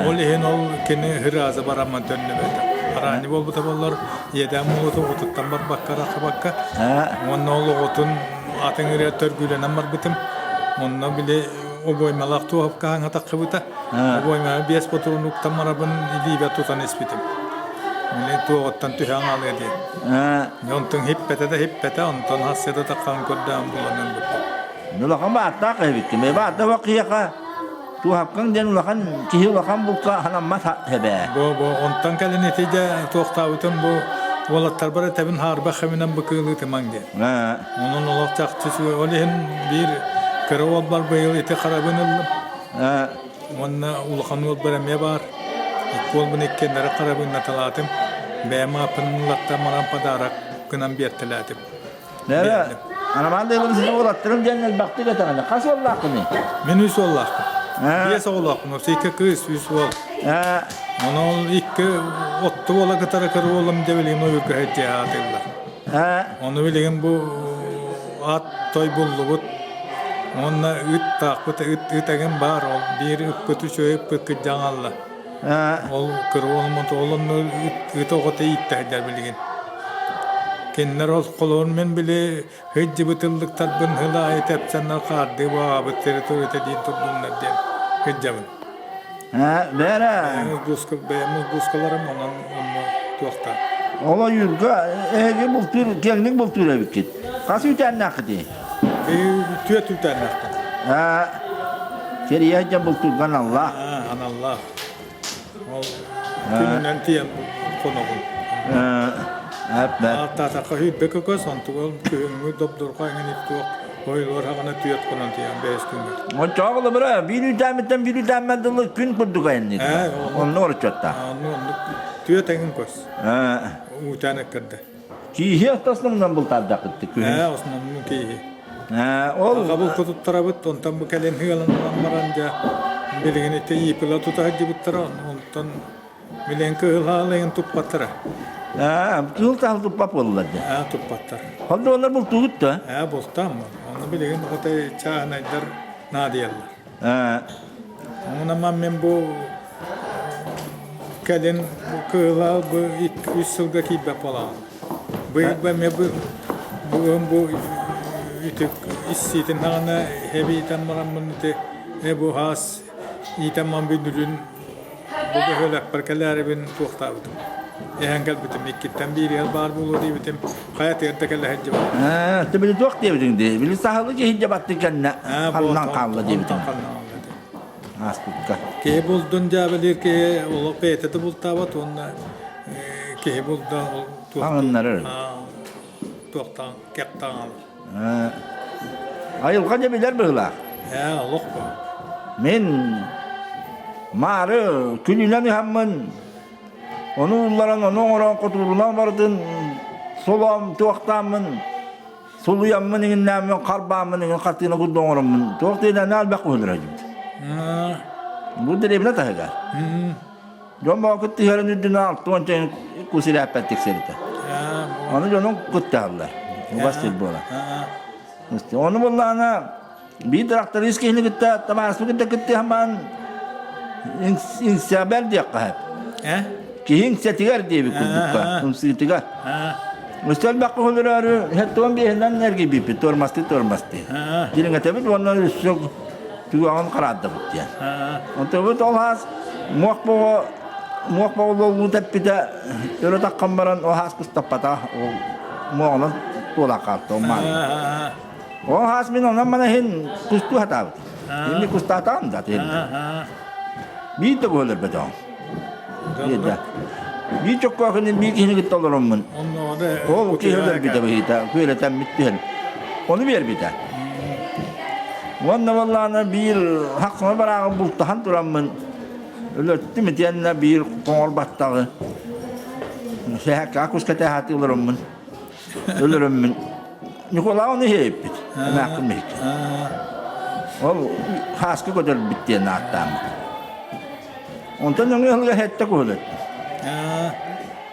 Speaker 2: Ол иһин ол кини хырааза барамман төннүбэтэ. Араанньы буолбута буоллар ийэдээн муҥуту оҕотуттан барбакка арахсыбакка уонна ол оҕотун атын ырыа төргүүлэнэн барбытым. Онно били обоймалаах туоһапка хаҥа тахсыбыта. Обоймаҕа биэс ботурун уктан барабын илиибэ тутан испитим. Били туоҕуттан түһэн хаалыа диэн. Онтон хиппэтэ да хиппэтэ, онтон хассыта таххан көрдөөн булан ылбыппыт.
Speaker 1: Улахан бааттаах эбиккин. Баатта бак киһиэхэ туоһапкаҥ диэн улахан киһи улахан булка ханаммат эбээ.
Speaker 2: Бу бу онтон кэлин ити дьэ туохтаабытым бу уолаттарбар этэбин хаарбах хэминэн бу кыылыытымаҥ диэн. Онон олох чахчы ол иһин биир кыра уолбар быйыл ити харабын ыллым. Уонна улахан уолбар эмиэ баар. Икки уолбун иккиэннэрэ харабыыннаталаатым. Бэйэм ааппын ыллаттан баран подарок гынан биэртэлээтим.
Speaker 1: Нэрэ, Арамаан Дайылын сизи уолаттарым диэн элбэхтик этэҕинэ, хас уоллааххыный?
Speaker 2: Мин үс уоллаахпын. Биэс оҕолоохпун, икки кыыс, үс уол. Онон ол икки отту уола кытары кыра уолум дьэ билигин ойуурга сылдьа аатыллар. Ону билигин бу ат той буллубут. Уонна ыт таахпыт ыт ыт эҥин баар ол биир ыппыт үчүгэй ыппыт кырдьан хаалла. Ол кыра уолум ол онно ыт ыт оҕото ииттэ сылдьар билигин. Кинилэр ол холобур мин били сылдьыбыт ыллыктарбын сыл аайы тэпсэннэр хаардыы баҕабыт территорията диэн турдуннар диэн сылдьабын.
Speaker 1: Бээрэ.
Speaker 2: Бэйэм узбускаларым онон онно туохтаах.
Speaker 1: Ол ойуурга эһиги бултуур, киэҥник бултуур эбиккит. Хас үүтээннээххитий?
Speaker 2: Түөрт үүтээннээхпин.
Speaker 1: Кэрийэ дьэ бултуурга аналлаах.
Speaker 2: Аналлаах. Ол күнүнэн тиийэн хоноҕун. Ааттаатахха сүүрбэ көкөс, онтугар күһүҥҥү добдурҕа эҥин туох ойулар хаҕына түөрт хонон тиийэн бэйэс күҥҥэ.
Speaker 1: Оччоҕо быра биир үүтээмиттэн биир үүтээммэр дылы күн курдук айанныыр. Онно оруччоттаах.
Speaker 2: Онну оннук түөрт эҥин көс. Үүтээн эккэрдэ.
Speaker 1: Кииһи основнан бултаардахыт күһүн.
Speaker 2: Ээ, основном кииһи.
Speaker 1: Ол
Speaker 2: Хабыл туттарабыт, онтон бу кэлин ыалан баран дьэ билигин ити иипила тута сылдьыбыттара, онтон билигин кыһыл хаалыгын туппаттара.
Speaker 1: Аа, кыһыл таһыл туппат буоллар дьэ.
Speaker 2: Аа, туппаттар.
Speaker 1: Хонду олар бултуугут да?
Speaker 2: Ээ, бултаам. Онно билигин хотой чааһынайдар наадыйаллар.
Speaker 1: Аа.
Speaker 2: Онон мин бу. Кэлин кыыла бу үс сылга киирбэт буолаҕын. Быйыл эмиэ бу бүгүн бу ити иссиитин даҕаны эбиитэн бараммын ити э бу хаас иитэн ман бүдүрүн бу бөһүөлэкпэр кэлээрибин туохтаабытым. Эһэн кэлбитим иккиттэн бииригэр баар буолуо диэбитим хайа тыырда кэлэ сылдьыбытым.
Speaker 1: Ээ, ты били туох диэбитиҥ дии? Били саһылы киһи баттын кэннэ халлан хаалла диэбитиҥ. Ааспыкка.
Speaker 2: Киһи булдун дьаабылыыр киһи олох бэйэтэ да бултаабат уонна киһи булда ол
Speaker 1: Хаҥыннарар.
Speaker 2: туохтаан кэхтаан
Speaker 1: алар. Айылҕа дьэ билэр быһыылаах.
Speaker 2: Ээ, олох бу.
Speaker 1: Мин маары күнүнэн ыһаммын ону улларан, ону оҥорон, хотуурунан барытын солоом, туохтааммын Сулуйаммын иҥиннээммин, харбааммын иҥин хартыына курдук оҥороммун туох диэн элбэх куһулара дьүт. Бу дэриэбинэ таһыгар. Дьон баҕа кыттыһарын үрдүнэн 60 чайын кус ирээппэт тиксэритэ. Ону дьонун кыттыһаллар. Убас сир буолар. Ону буллаана Биир тракторист киһини кытта табаарыспын кытта кыттыһан баран иҥсэбэр диэххэ сөп. Киһи иҥсэтигэр диэбит курдукка, ымсыытыгар. Өссө элбэххэ өлөрөөрү һэттуон биэһинэн эргийбиппит, туормастыы туормастыы. Дириҥэтэбит уонна өссө түгэҕин хараардабыт диэн. Онтубут ол хаас муох боҕо муох боҕололуу тэппитэ өрө таххан баран ол хаас кустаппата ол муоҕунан туола хаалта ол мааны. Ол хаас мин онон мана иһин кустуу сатаабыт. Инни кустаатаҕым да тиһин. Биир да буолар бөтөҕүм. Биир да. Биир чоккоох иннин биир киһини кытта олороммун. Ол киһи өлөрбүтэ быһыыта, күөлэтэммит түһэн. Ону биэрбитэ. Уонна буоллаҕына биир хахсыма барааҕы бултаһан тураммын өлөртүм итиэннэ биир хоҥор баттаҕы сэһэккэ куска тэһаатыы олороммун Өлөрөммүн Ньукулаа ону иһэйиппит. Эмээххин биһикки. Ол хааска көтөрбүт диэн ааттааммыт. Онтон өҥө ыһылга хэттэ куһулэттим.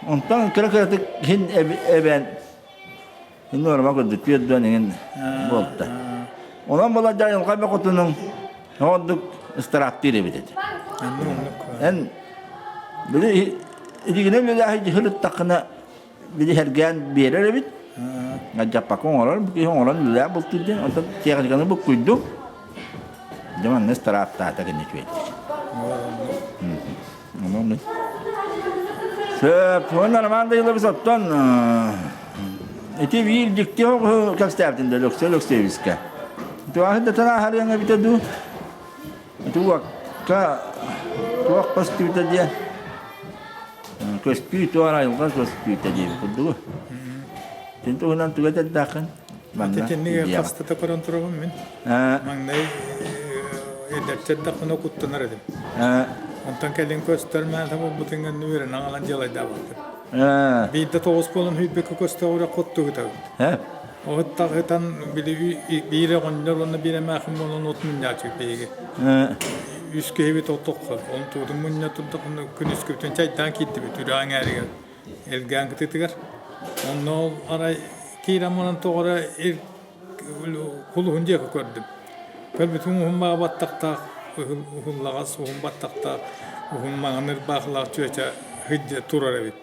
Speaker 1: Онтон кыра-кыратык иһин эбэн нуорма курдук түөрдүөн иҥин буолта. Онон була дьайылҕа бөҕөтүнүҥ ордук ыстарааптыыр эбит этэ. Эн били илигинэн үлэлээһи дьыһырыттаххына били сэргээн биэрэр эбит. Дьаппакка оҥорор, бу киһи оҥорон үлэлээх бултуур диэн, онтон техниканы буккуйдум. Дьэ манна ыстарааптаата кэннэ үчүгэйдик. Онон Сөп, уонна Роман Данилович оттон ити биир дьикти оҕуһу кэпсээбитин да Лөксө Лөксөевичкэ. Туохын да тырааһарыаҥ эбитэ дуу? Ити уокка туох көстүүтэ диэн Көстүү туор айылҕа көстүүтэ диэбит курдугу. Син туһунан тугу этэрдээххин?
Speaker 2: Манна Итинник хастата көрөн турабын мин. Маҥнай эдэрчи эрдэхпинэ куттанар этим. Онтон кэлин көстөр мээнэ буолбутун гэннэ үөрэнэн аҕалан дьыалайдаабыппыт. Биирдэ тоҕус буолан сүүрбэккэ көстөөҕүрэ хоттугутабыт. Оһуттаҕытан били биир оҕонньор уонна биир эмээхин буолан от мунньааччы биһиги. Үс киһибит от охсор. Оны туутун мунньа турдахпына күнүскүбүтүн чайдаан киирдибит үрэх эҥээригэр Элгээн кытыытыгар. Онно ол арай киирэн баран тоҕо эрэ кулуһун диэки көрдүм. Көрбүтүм уһун баҕа баттахтаах, уһуллаҕас уһун баттахтаах, уһун маҥан ырбаахылаах чүөчэ сылдьа турар эбит.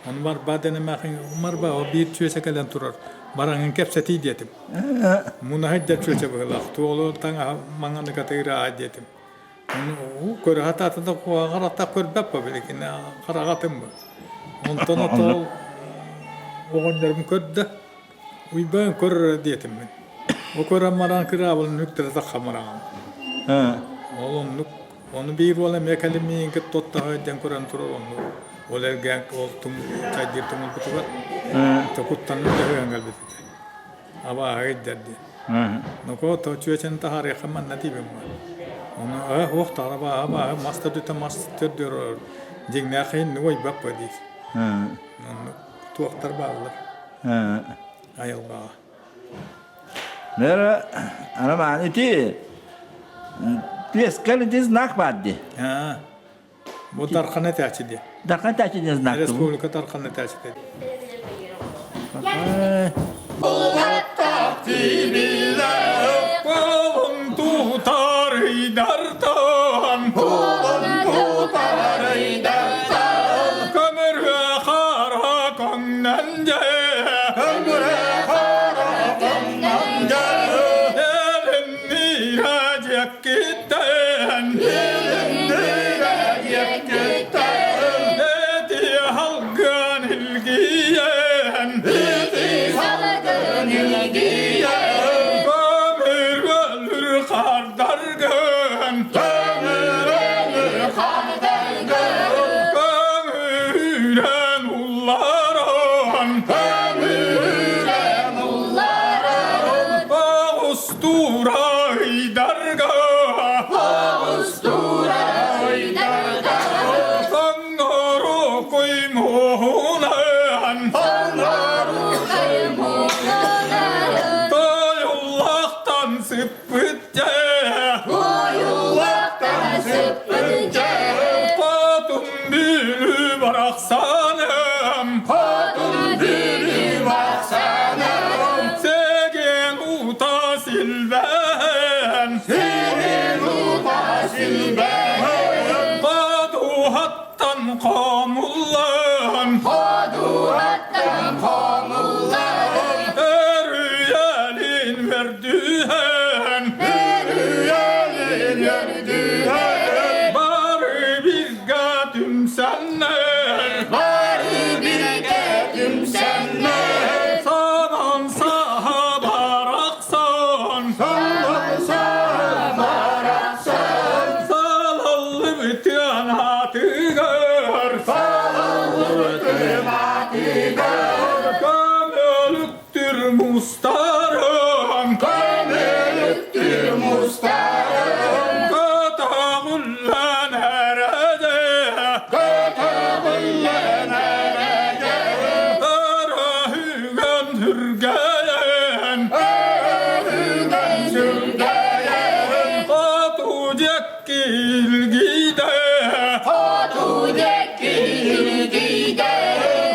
Speaker 2: Ону барбаа диэн эмээхин Марбаа биир чүөчэ кэлэн турар. Бараҥын кэпсэтии диэтим. Мунаһы дьэ чүөчэ быһыылаах. Туолу таҥаһа маҥаны катыыра диэтим. Ону көрө сатаата да куһаҕар атах көрбөт бу билигин хараҕа атын бу. Онтон отол оҕонньорум көрдө. Уйбаан көр диэтим мин. О көрөн баран кыраабылын үктэрэ таххан бараҕын. Ол оннук Ону биир уол эмиэ кэлин миигин кытта оттоһо диэн көрөн турар оннук. Ол эргэ ол тум чайдыыр тумулбутугар куттанным да өһөөн кэлбит этэ. Абааһы ыйдар диэн. Ноко то чүөчэн таһаарыахха манна диибин баар. Ону э уох таһара абааһы абааһы мас да бүтэ мас төрдүөр дьиҥнээх иһин уойбаппа диир. Оннук туохтар бааллар айылҕаҕа.
Speaker 1: Нера Роман ити Пескал ити знак баар дии.
Speaker 2: Бу Дархан этээччи дии.
Speaker 1: Дархан этээччи диэн знак.
Speaker 2: Республика Дархан этээччи дии. Көҥнөн дьэ Көҥүрэ хара көҥнөн дьэ Элинниирэ дьиэккиттэн Элинниирэ дьиэккиттэн Эти халган илгийэн Эти халган илгийэн Көмүр өлүр хардаргын Көмүр өлүр хардаргын Көҥүрэн улларан Көҥүрэн улларан Оҕустуура ыйдарга Оҕустуура ыйдарга Хоҥнору куймуһунан Хоҥнору куймуһунан Тойуллахтан сыппыт Ойуллахтан сыппыт Хотун Бүлүү барахсаным Хотун Бүлүү барахсаным Сэгэн ута силбэһэн Сэгэн ута силбэһэн Хотуһаттан хомуллан Хотуһаттан хомуллан Өрүйэлин Үрдүһэн Үрүйэлин үрдүһэн Бары биргэ түмсэннэр Бары биргэ түмсэннэр Сабан саха барахсан Сабан саха барахсан Салаллыбытын атыгар Салаллыбытын атыгар Көмөлүк Көмөлүктүр мустарым Көмөлүктүр мустарым Көтөҕүллэн эрэдэ Көтөҕүллэн эрэдэ Өрөһүгэн үргэйэн Өрөһүгэн сүргэйэн Хоту диэки илгийдэ Хоту диэки илгийдэ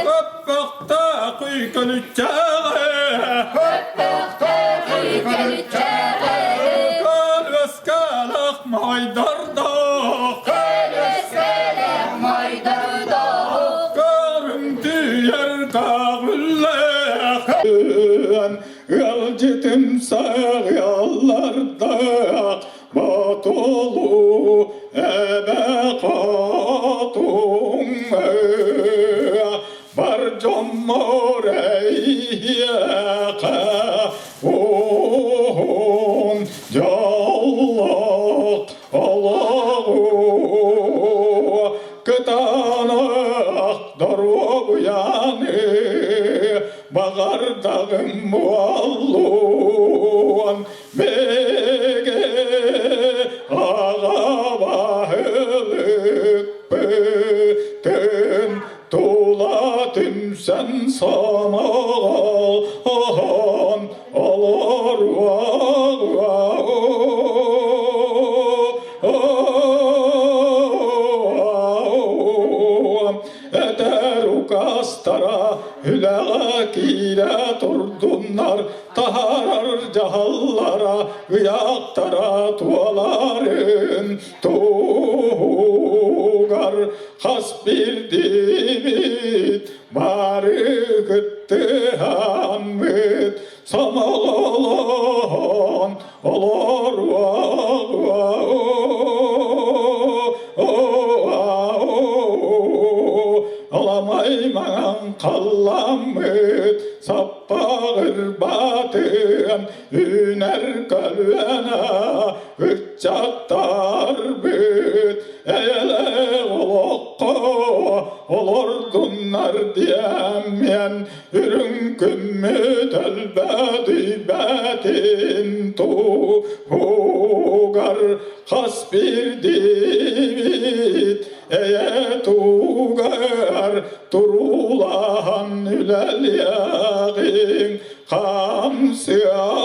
Speaker 2: Көппөхтөөх көлүччэҕэ Көппөхтөөх көлүччэҕэ Көлөскөлөх майдардах Көлөскөлөх майдардах Көрүмтүйэр көҕүллээх Ыалдьытым саҕыаллардаах Ботулу эбэ хотуҥ бар дьоммор эйиэхэ уһун дьоллоох олоҕу кытаанах доруобуйаны баҕардаҕым буоллун Бэгэ аҕа баһылыкпытын тула түмсэн сомоҕолоһон олоруоҕа. Этэр укастара үлэҕэ киирэ турдуннар таһаарар дьаһаллара ыйаахтара туоларын туһугар хас биирдиибит бары кыттыһаммыт сомоҕолоһон олоруоҕа. Аламай маҥан халламмыт саппаҕырбатын үүнэр көлүөнэ ыччаттарбыт эйэлээх олоххо олордуннар диэммиэн үрүҥ күммүт өлбөдүйбэтин туһугар хас биирдиибит эйэ тугар туруулаһан үлэлиэҕиҥ, хамсыаҕыҥ.